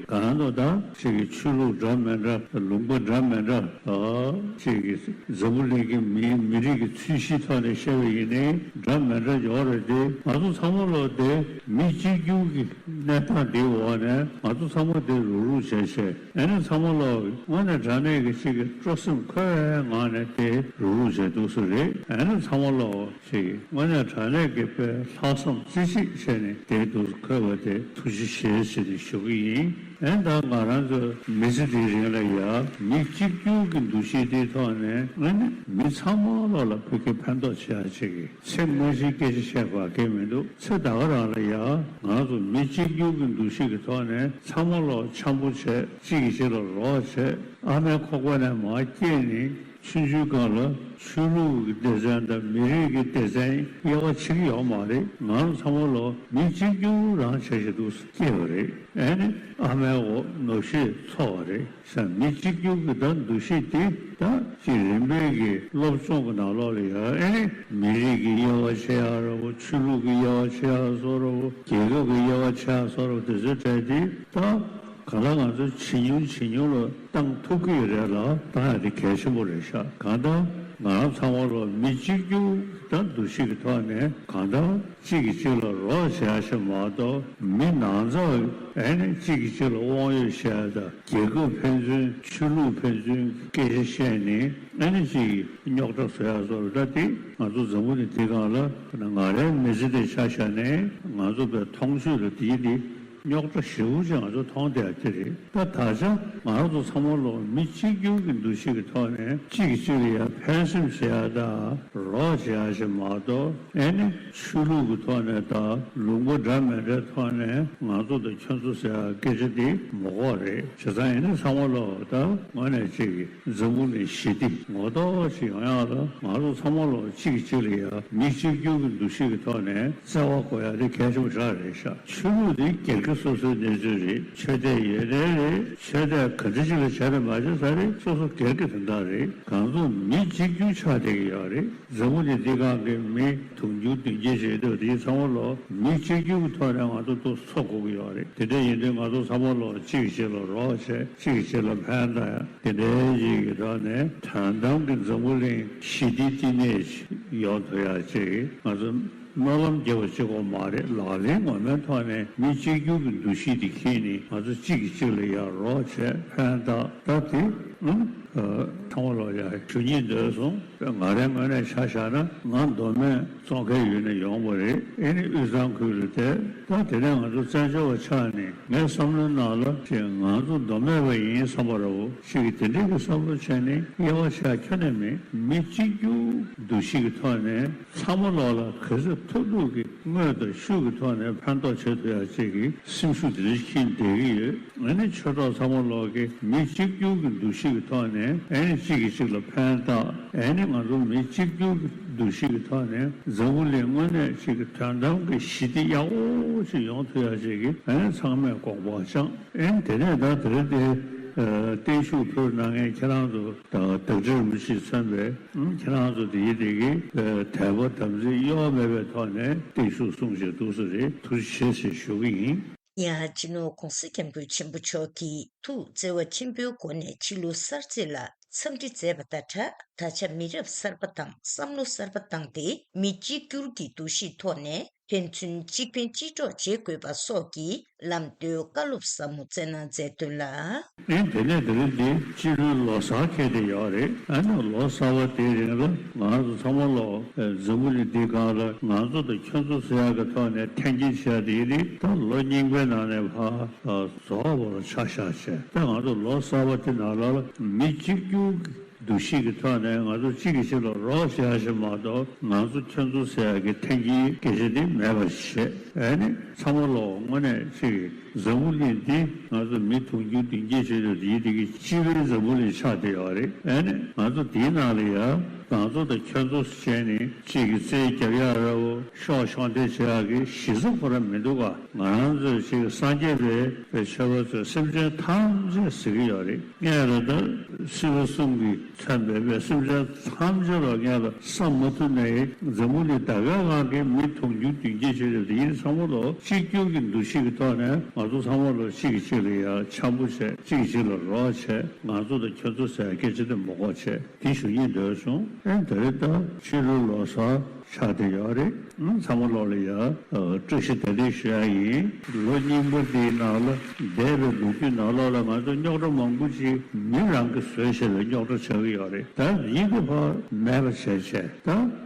གང་དུ་ད་ཅིག་གི་ཆོས་ལུགས་འདྲ་མི་འདྲ་ལུང་པ་འདྲ་མི་འདྲ་ཨ་ཅིག་གི་འཛམ་བུ་གླིང་གི་མིའི་མི་རིགས་ཀྱི་ཚུལ་གཞིའི་ཐོག་ནས་བཤད་པ་ཡིན་ནའི་འདྲ་མི་འདྲ་ཡོད་རེད་དེ། ང་ཚོ་ཚང་མ་ལོ་དེ་མི་གཅིག་གྱུར་གྱི་གནས་སྟངས་འདིའི་འོག་ནས་ང་ཚོ་ཚང་མ་དེ་རུག་རུག་བྱས་བྱས་ཨ་ནི་ཚང་མ་ལོ་དངོས་གནས་དྲང་གནས་ཀྱི་ཅིག་གི་སྤྲོ་སེམས་འཁོལ་བའི་ངང་ནས་དེ་རུག་རུག་བྱས་འདུག་སེ་རེད། ཨ་ནི་ཚང་མ་ལོ་ཅིག་དངོས་གནས་དྲང་གནས་ཀྱི་དཔེ་ལྷག་བསམ་རྩེ་གཅིག་བྱས་ནས་དེ་འདུག་སེ་འཁོལ་བ་དེ་ཐུགས་རྗེ་ཆེ་ཟེར་ནས་ཞུ་གི་ཡིན། ཨེ་ད་ང་རང་ཚོ་མི་ཚེ་འདིའི་རིང་ལ་ཡ་མི་གཅིག་གྱུར་གྱི་འདུ་ཤེས་དེའི་ཐོག་ནས་ཨ་ནི་མི་ཚང་མ་ལོག་ལ་ཕ་གི་ཕན་ཐོགས་བྱེད་ཡ་ཅིག་གི་ཚེ་སྔ་ཕྱིའི་སྐད་ཆ་བཤད་དགོས་གལ་མི་འདུག་ཚེ་ད་ག་རང་ལ་ཡ་ང་རང་ཚོ་མི་གཅིག་གྱུར་གྱི་འདུ་ཤེས་ཀྱི་ཐོག་ནས་ཚང་མ་ལོག་འཆམ་པོ་བྱས་གཅིག་གིས་གཅིག་ལ་རོགས་བྱས་ཨ་མའི་ཁོག་པ་ནས་མར་སྐྱེས་ནས། ཆུང་ཆུང་སྒང་ལ་ཆོས་ལུགས་ཀྱི་སྡེ་ཚན་དང་མི་རིགས་ཀྱི་སྡེ་ཚན་དབྱེ་བ་ཕྱེ་གི་ཡོད་མ་རེད། ང་རང་ཚང་མ་ལོ་མི་གཅིག་གྱུར་རང་བྱས་བཞིན་དུ་སྐྱེས་པ་རེད། ཨེ་ནི་ཨ་མའི་འོག་ནོར་བཤད་འཚོ་བ་རེད་ཟེར། མི་གཅིག་གྱུར་གྱི་ད་འདུ་ཤེས་དེ་ད་ཅིག་རིམ་པས་ཀྱི་སློབ་སྦྱོང་གི་ནང་ལོགས་ལ་ཡ་ཨེ་ནི་མི་རིགས་ཀྱི་དབྱེ་བ་ཕྱེ་ཡ་ར་བོ་ཆོས་ལུགས་ཀྱི་དབྱེ་བ་ཕྱེ་ཡ་བཟོ་ར་བོ་རྒྱལ་ཁབ་ཀྱི་དབྱེ་བ་ཕྱེ་ཡ་བཟོ་ར་བོ་དེ་ཚོའི་གྲས་དེ་ད་ག་ལ་ང་ཚོ་ཇེ་ཉུང་ཇེ་ཉུང་ལ། བཏང་ཐུབ་ཀྱི་རེད་ལ་བཏང་ཡ་དེ་གལ་ཆེན་པོ་རེད་ཤག་གང་ལྟར་ང་རང་ཚང་མ་ལོ་མི་གཅིག་གྱུར་དང་འདུ་ཤེས་ཀྱི་ཐོག་ནས་གང་ལྟར་གཅིག་གིས་གཅིག་ལ་རོགས་བྱེད་ཡ་ཞིག་མ་གཏོགས་མི་ནང་ཚགས་ཨེ་ནས་གཅིག་གིས་གཅིག་ལ་དབང་ཡོད་བྱེད་ཡ་དང་རྒྱལ་ཁབ་ཕན་ཚུན་ཆོས་ལུགས་ཕན་ཚུན་སྐད་ཆ་བཤད་ནས་ཨེ་ནས་གཅིག་རྙོག་དྲ་བཟོ་ཡ་བཟོ་འདྲ་དེ་ང་ཚོ་འཛམ་བུ་གླིང་འདི་སྒང་ལ་ང་རའི་མི་ཚེ་དེ་ཆ་བཞག་ནས་ང་ཚོ་པའི་མཐོང་ཆོས་ལ་དེའི་དེ། རྙོག་དྲ་ཞེ་པོ་ཅིག་ང་ཚོ་མཐོང་བསྡད་ཡ་དེ་རེད། ད་ད་ཆ་ང་རང་ཚོ་ཚང་མ་ལོ་མི་གཅིག་གྱུར་གྱི་འདུ་ཤེས་ཀྱི་ཐོག་ནས་གཅིག་གིས་གཅིག་ལ་ཡ་ཕན་སེམས་བྱེད་ཡ་དང་རོགས་བྱེད་ཡ་ཞིག་མ་གཏོགས་ཨེ་ནི་ཆོས་ལུགས་ཀྱི་ཐོག་ནས་དང་ལུང་པ་འདྲ་མི་འདྲའི་ཐོག་ནས་ང་ཚོ་དང་ཁྱོད་ཚོ་ཟེར་ཡ་སྐད་ཆ་དེ་མ་གོ་རེད། བྱས་ཙང་ཨེ་ནི་ཚང་མ་ལོ་ད་དངོས་གནས་གཅིག་གིས། འཛམ་བུ་གླིང་ཞི་བདེ་ངོ་ཐོག་ཅིག་ཡོང་ཡག་ལ་ང་ཚོ་ཚང་མ་ལོ་གཅིག་གིས་གཅིག་ལ་ཡ་མི་གཅིག་གྱུར་གྱི་འདུ་ཤེས་ཀྱི་ཐོག་ནས་བརྩེ་བ་དགོས་ཡ་དེ་གལ་ཆེན་པོ་ཞེ་དྲག་རེད་ཤག་ཆོས་ལུགས་དེ་སྒེར་གྱི་སོ་སོའི་གནས་ཚུལ་རེད། ཆོས་དད་ཡོད་ནའི་རེད། ཆོས་དད་ག་འདྲ་ཅིག་ལ་བྱས་ནས་མ་བྱས་ས་རེད། སོ་སོ་སྒེར་གྱི་དོན་དག་རེད། གང་ཚོ་མི་གཅིག་གྱུར་ཆགས་བསྡད་ཀྱི་ཡོད་རེད། འཛམ་བུ་གླིང་འདི་སྒང་གི་མི་དུང་ཕྱུར་བདུན་བརྒྱད་ཅིག་ཡོད་དུས་དེ་ཚང་མ་ལོ་མི་གཅིག་གྱུར་གྱི་ཐོག་ནས་ང་ཚོ་ཏོག་ཙམ་འཚོ་དགོས་ཀྱི་ཡོད་རེད། དེ་འདྲ་ཡིན་དུས་ང་ཚོ་ཚང་མ་ལོ་གཅིག་གིས་གཅིག་ལ་རོགས་བྱས་གཅིག་གིས་གཅིག་ལ་ཕན་བཏགས་ཡ། དེ་འདྲའི་ཞིག་གི་ཐོག་ནས་དོན་དམ་གྱི་འཛམ་བུ་གླིང་ཞི་བདེའི་བསྟི་གནས་ཤིག་ཡོང་ཐུབ་ཡ་ཅིག་ང་ཚོ་སྨོན་ལམ་རྒྱབ་པ་གཅིག་པོ་མ་རེད། ལག་ལེན་ངོ་མའི་ཐོག་ནས་མི་གཅིག་གྱུར་གྱི་འདུ་ཤེས་དེ་འཁྱེར་ནས་ང་ཚོ་གཅིག་གིས་གཅིག་ལ་ཡ་རོགས་བྱས་ཕན་བཏགས། ད་དེ་ཨང་ཨ་ཚང་མ་ལོ་ཡ་ཞུ་སྙིང་འདོད་སོང་། ང་རའི་ངོས་ནས་ཆ་བཞག་ན་ང་མདོ་སྨད་བཙོང་མཁན་ཡུལ་ནས་ཡོང་བ་རེད། ཨེ་ནི་དབུས་གཙང་ཁུལ་ལ་བསྡད། ད་དེ་ནས་ང་ཚོ་བཙན་བྱོལ་བ་ཆགས་ནས་ངའི་བསམ་བློའི་ནང་ལ་ཅིག་ང་ཚོ་མདོ་སྨད་པ་ཡིན་བསམ་པ་རེད་བོ། ཅིག་གིས་དེ་འདྲའི་གི་བསམ་བློ་བྱས་ནས་དབྱེ་བ་ཕྱེ་ཡ་ཁྱོན་ནས་མེད། མི་གཅིག་གྱུར་འདུ་ཤེས་ཀྱི་ཐོག་ནས་ཚང་མ་ལོག་ལ་ག་ཚོད་ཐུབ་ཐུབ་ཀྱི་དངོས་དང་ཤུགས་ཀྱི་ཐོག་ནས་ཕན་ཐོགས་བྱེད་ཐུབ་ཡ་ཅིག་གི་སེམས་ཤུགས་དེ་འདྲ་ཞིག་འཁྱེར་བསྡད་ཀྱི་ཡོད། ཨ་ནི་ཆོས་གྲོགས་ཚང་མ་ལོག་གི་མི་གཅིག་གྱུར་གྱི་འདུ་ཤེས་ཀྱི་ཐོག་ནས་ཨ་ནི་གཅིག་གིས་གཅིག་ལ་ཕན་བཏགས། ཨ་ནི་ང་ཚོ་མི་གཅིག་གྱུར་གྱི་འདུ་ཤེས་ཀྱི་ཐོག་ནས་འཛམ་བུ་གླིང་དངོས་གནས་ཅིག་གི་དོན་དམ་གྱི་ཞི་བདེ་ཡག་པོ་ཅིག་ཡོང་ཐུབ་ཡ་ཅིག་གི་ཨ་ནི་ཚང་མས་དགོངས་པ་བཅངས། ཨ་ནི་དེ་ནས་ད་དེ་རིང་དེ་བརྟན་བཞུགས་ཕུལ་གནང་མཁན་ཁྱེད་རང་ཚོ་དང་བདག་ཁྲི་རིན་པོ་ཆེས་མཚོན་པའི་ཁྱེད་རང་ཚོ་དེའི་དེ་གི་དད་པ་དམ་ཚིག་གཡོ་བ་མེད་པའི་ཐོག་ནས་བརྟན་བཞུགས་གསུང་བྱས་འདུག་ས་རེད། ཐུགས་རྗེ་ཆེ་ཞེས་ཞུ་གི་ཡིན། ཡང་སྤྱི་ནོར་༧གོང་ས་༧སྐྱབས་མགོན་ཆེན་པོ་མཆོག་གིས་ཐུགས་བརྩེ་བ་ཆེན་པོའི་སྒོ་ནས་ཕྱི་ལོ་གསར་ཚེས་ལ་འཚམས་འདྲི་མཛད་པ་དང་སྦྲགས། ད་ཆ་མི་རབས་གསར་པ་དང་བསམ་བློ་གསར་པ་བཏང་སྟེ་མི་གཅིག་གྱུར་གྱི་འདུ་ཤེས་ཐོག་ནས་ཕན་ཚུན་གཅིག་ཕན་གཅིག་གྲོགས་བྱེད་དགོས་པ་སོགས་ཀྱི་ལམ་སྟོན་བཀའ་སློབ་ཟབ་མོ་སྩལ་གནང་མཛད་དོན་ལ། ཨེ་དེ་ནས་དེ་རིང་འདི་སྤྱི་ལོའི་ལོ་གསར་འཁེལ་བསྡད་ཡོད་རེད། ཨ་ནི་ལོ་གསར་པ་དེའི་རིང་ལ་ང་ཚོ་ཚང་མ་ལོ་འཛམ་བུ་གླིང་འདིའི་སྒང་ལ་ང་ཚོ་དང་ཁྱོད་ཚོ་ཟེར་ཡག་གི་ཐོག་ནས་འཐེན་འཁྱེར་བྱས་དེ་ཡིན་དུས་ད་ལོ་རྙིང་པའི་ནང་ནས་ཕར་རྫོགས་པ་ལ་ཆ་བཞག་བྱས། ད་ང་ཚོ་ལོ་གསར་པ་དེ་ནང་ལ་མི་གཅིག་གྱུར་འདུ་ཤེས་ཀྱི་ཐོག་ནས་ང་ཚོ་གཅིག་གིས་གཅིག་ལ་རོགས་བྱེད་ཡ་ཞིག་མ་གཏོགས་ང་ཚོ་ཁྱོད་ཚོ་ཟེར་ཡ་གི་འཐེན་འཁྱེར་སྐད་ཆ་དེ་མེད་པ་བྱས། ཨ་ནི་ཚང་མ་ལོ་དངོས་གནས་གཅིག་གིས་འཛམ་བུ་གླིང་འདི་ང་ཚོ་མི་དུང་ཕྱུར་བདུན་བརྒྱད་ཅིག་ཡོད་དེ་ཡིན་དེ་གི་སྤྱི་པའི་འཛམ་བུ་གླིང་ཆགས་བསྡད་ཡོད་རེད། ཨ་ནི་ང་ཚོ་དེའི་ནང་ལ་ཡ་ང་ཚོ་དང་ཁྱོད་ཚོ་བྱས་ནས་གཅིག་གིས་རྩོད་རྒྱབ་ཡ་ར་བོ་ཤོག་ཤོག་འདེད་བྱེད་ཡག་གི་གཞི་རྩ་ཁོ་རང་མི་འདུག་ག་ང་རང་ཚོས་ཅིག་སངས་རྒྱས་པའི་ཆོས་པ་ཚོས་སེམས་ཅན་ཐམས་ཅད་ཟེར་གྱི་ཡོད་རེད། སྔོན་ལ་ད་སྲིད་པ་གསུམ་གྱིས་མཚོན་པའི་པའི་སེམས་ཅན་ཐམས་ཅད་ལ་སྔོན་ལ་བསམ་མ་ཐུབ་ནའི་འཛམ་བུ་གླིང་ད་གའི་སྒང་གི་མི་དུང་ཕྱུར་བདུན་བརྒྱད་ཅིག་ཡོད་དེ་ཡིན་ཚང་མ་ལོ་གཅིག་གྱུར་གྱི་འདུ་ཤེས་ཀྱི་ཐོག་ནས་ང་ཚོ་ཚང་མ་ལོ་གཅིག་གིས་གཅིག་ལ་ཡ་འཆམ་པོ་བྱས། གཅིག་གིས་གཅིག་ལ་རོགས་བྱས། ང་ཚོ་དང་ཁྱོད་ཚོ་ཟེར་སྐད་ཆ་དེ་མ་གོ་བྱས། དེ་ཞུ་སྙིང་འདོད་སོང་། ཨེ་དེ་རིང་ད་ཕྱི་ལོ་ལོ་གསར་ཆགས་བསྡད་ཡོད་རེད། ཨང་ཚང་མ་ལོག་ལ་ཡ་བཀྲ་ཤིས་བདེ་ལེགས་ཞུ་ཡ་ཡིན། ལོ་རྙིང་པ་འདིའི་ནང་ལ་འདས་པའི་ལོ་རྒྱུས་ནང་ལོགས་ལ་ང་ཚོ་རྙོག་དྲ་མང་པོ་ཅིག་མི་རང་གིས་བཟོས་བྱས་པའི་རྙོག་དྲ་ཆགས་ཀྱི་ཡོད་རེད། ད་ཡིན་དེ་ཕར་མེད་པ་བྱས་བྱས་ད།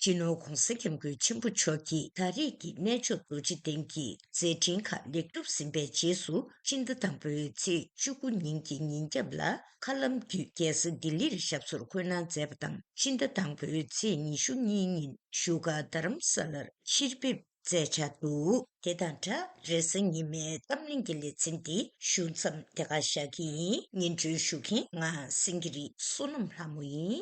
སྤྱི་ནོར་༸གོང་ས་༸སྐྱབས་མགོན་ཆེན་པོ་མཆོག་གིས་ད་རེས་ཀྱི་གནས་མཆོག་རྡོ་རྗེ་གདན་གྱི་མཛད་འཕྲིན་ཁག་ལེགས་གྲུབ་ཟིན་པའི་རྗེས་སུ། ཕྱི་ཟླ་དང་པོའི་ཚེས་བཅུ་དགུ་ཉིན་གྱི་ཉིན་རྒྱབ་ལ་མཁའ་ལམ་བརྒྱུད་རྒྱལ་ས་ལྡི་ལིར་ཞབས་སོར་འཁོད་གནང་མཛད་པ་དང་། ཕྱི་ཟླ་དང་པོའི་ཚེས་ཉི་ཤུ་གཉིས་ཉིན་བཞུགས་སྒར་རྡ་རམ་ས་ལར་ཕྱིར་ཕེབས་མཛད་འཆར་འདུག། དེ་དང་སྦྲགས་རེས་གཟའ་ཉི་མའི་གཏམ་གླེང་གི་ལེ་ཚན་འདི་ཞུ་མཚམས་དེ་གར་བཞག་གི་ཡིན། སྙན་སྒྲོན་ཞུ་མཁན་ང་སེང་གེ་རི་བསོད་ནམས་ལྷ་མོ་ཡིན།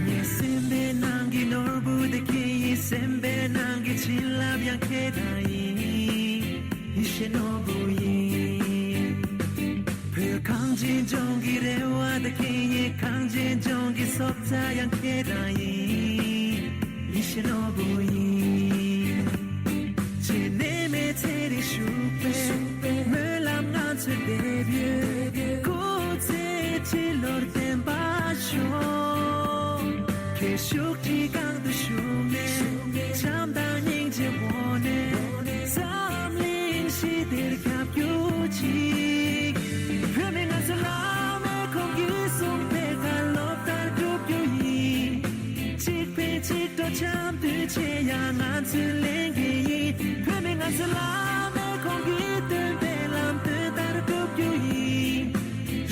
ངའི་སེམས་པའི་ནང་གི་ནོར་བུ་དེ་ཁྱེད་ཡིན། སེམས་པའི་ནང་གི་བྱིན་རླབས་ཡང་ཁྱེད་རང་ཡིན། ཡིད་བཞིན་ནོར་བུ་ཡིན། བོད་གངས་ཅན་ལྗོངས་ཀྱི་རེ་བ་དེ་ཁྱེད་ཡིན། གངས་ཅན་ལྗོངས་ཀྱི་སྲོག་རྩ་ཡང་ཁྱེད་རང་ཡིན། ཡིད་བཞིན་ནོར་བུ་ཡིན། བརྗེད་གནས་མེད་ཚེ་རིང་བཞུགས་པའི་སྨོན་ལམ་ང་ཚོའི་འདེབས་ཡོད། སྐུ་ཚེ་ཁྲི་ལོར་བརྟན་པར་ཤོག། ཁྱེད་བཞུགས་ཁྲི་སྒང་དུ་བཞུགས་ནས། བྱམས་དང་སྙིང་རྗེའི་འོད་ནས་འཛམ་གླིང་ཞི་བདེར་ཁྱབ་གྱུར་ཅིག། བོད་མི་ང་ཚོའི་བླ་མས་ཁོང་གིས་གསུངས་པའི་བཀའ་སློབ་ལྟར་སྒྲུབ་རྒྱུ་ཡིན། གཅིག་ཕན་གཅིག་གྲོགས་འཆམ་མཐུན་བྱེད་ཡ་ང་ཚོའི་ལས་འགན་ཡིན། བོད་མི་ང་ཚོའི་བླ་མས་ཁོང་གིས་སྟོན་པའི་ལམ་སྟོན་ལྟར་སྒྲུབ་རྒྱུ་ཡིན།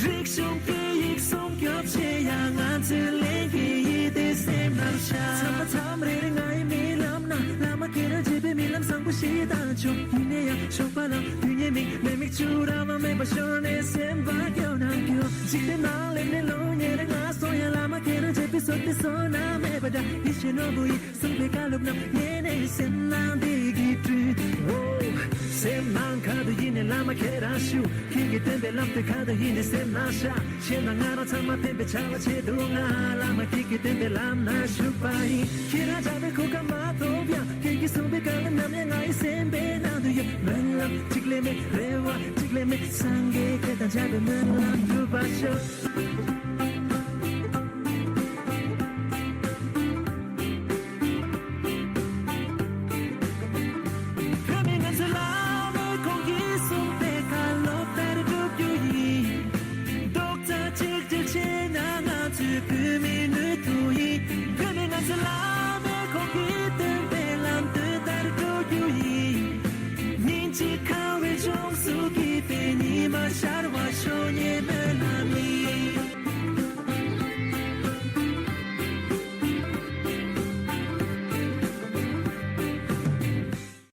རིག་གཞུང་སྐད་ཡིག་སྲུང་སྐྱོབ་བྱེད་ཡ་ང་ཚོའི་ལས་འགན་ཡིན། དེ་སེམས་ནང་བཞག། མཚམས་མཚམས་རེ་རེ་ང་ཡི་རྨི་ལམ་ན་བླ་མ་ཁྱེད་རང་མཇལ་བའི་རྨི་ལམ་བཟང་པོ་ཞིག་ལྟ་བྱུང་། ཡིན་ན་ཡང་ཞོགས་པ་ལ་དུས་ངན་མིག་མེ་མིག་ཆུ་ར་བ་མེད་པ་ཤོར་ནས་སེམས་པ་སྐྱོ་ན་སྐྱོ། འཇིག་རྟེན་ནང་སླེབས་ནས་ལོ་ཉེར་ལྔ་སོང་ཡང་། བླ་མ་ཁྱེད་རང་མཇལ་བའི་བསོད་བདེ་བསོད་ནམས་མེད་པ་འདྲ། ཡིད་བཞིན་ནོར་བུ་ཡིས་གསུངས་པའི་བཀའ་སློབ་རྣམས་ངས་ནི་སེམས་ནང་བསྡད་ཀྱི་བསྐྲུན། འོ། སེམས་ནང་ག་དུས་ཡིན་ནའི་བླ་མ་ཁྱེད་རང་བཞུགས། ཁྱེད་ཀྱིས་སྟོན་པའི་ལམ་དེ་ག་དུས་ཡིན་ནའི་སེམས་ནང་བཞག། གཞན་དང་ང་རང་ཚང་མ་ཕན་པའི་བྱ་བ་བྱེད་འདུག། ང་བླ་མ་ཁྱེད་ཀྱིས་སྟོན་པའི་ལམ་ན་ཞུགས་པ་ཡིན། ཁྱེད་རང་བྱ་བའི་གོ་སྐབས་མ་ཐོབ་ཡང་། ཁྱེད་ཀྱིས་གསུངས་པའི་བཀའ་སློབ་རྣམས་ཡང་ང་ཡི་སེམས་པའི་ནང་དུ་ཡོད། སྨོན་ལམ་གཅིག་ལས་མེད། རེ་བ་གཅིག་ལས་མེད། སངས་རྒྱས་ཁྱེད་དང་བཅས་པའི་སྨོན་ལམ་འགྲུབ་པར་ཤོག།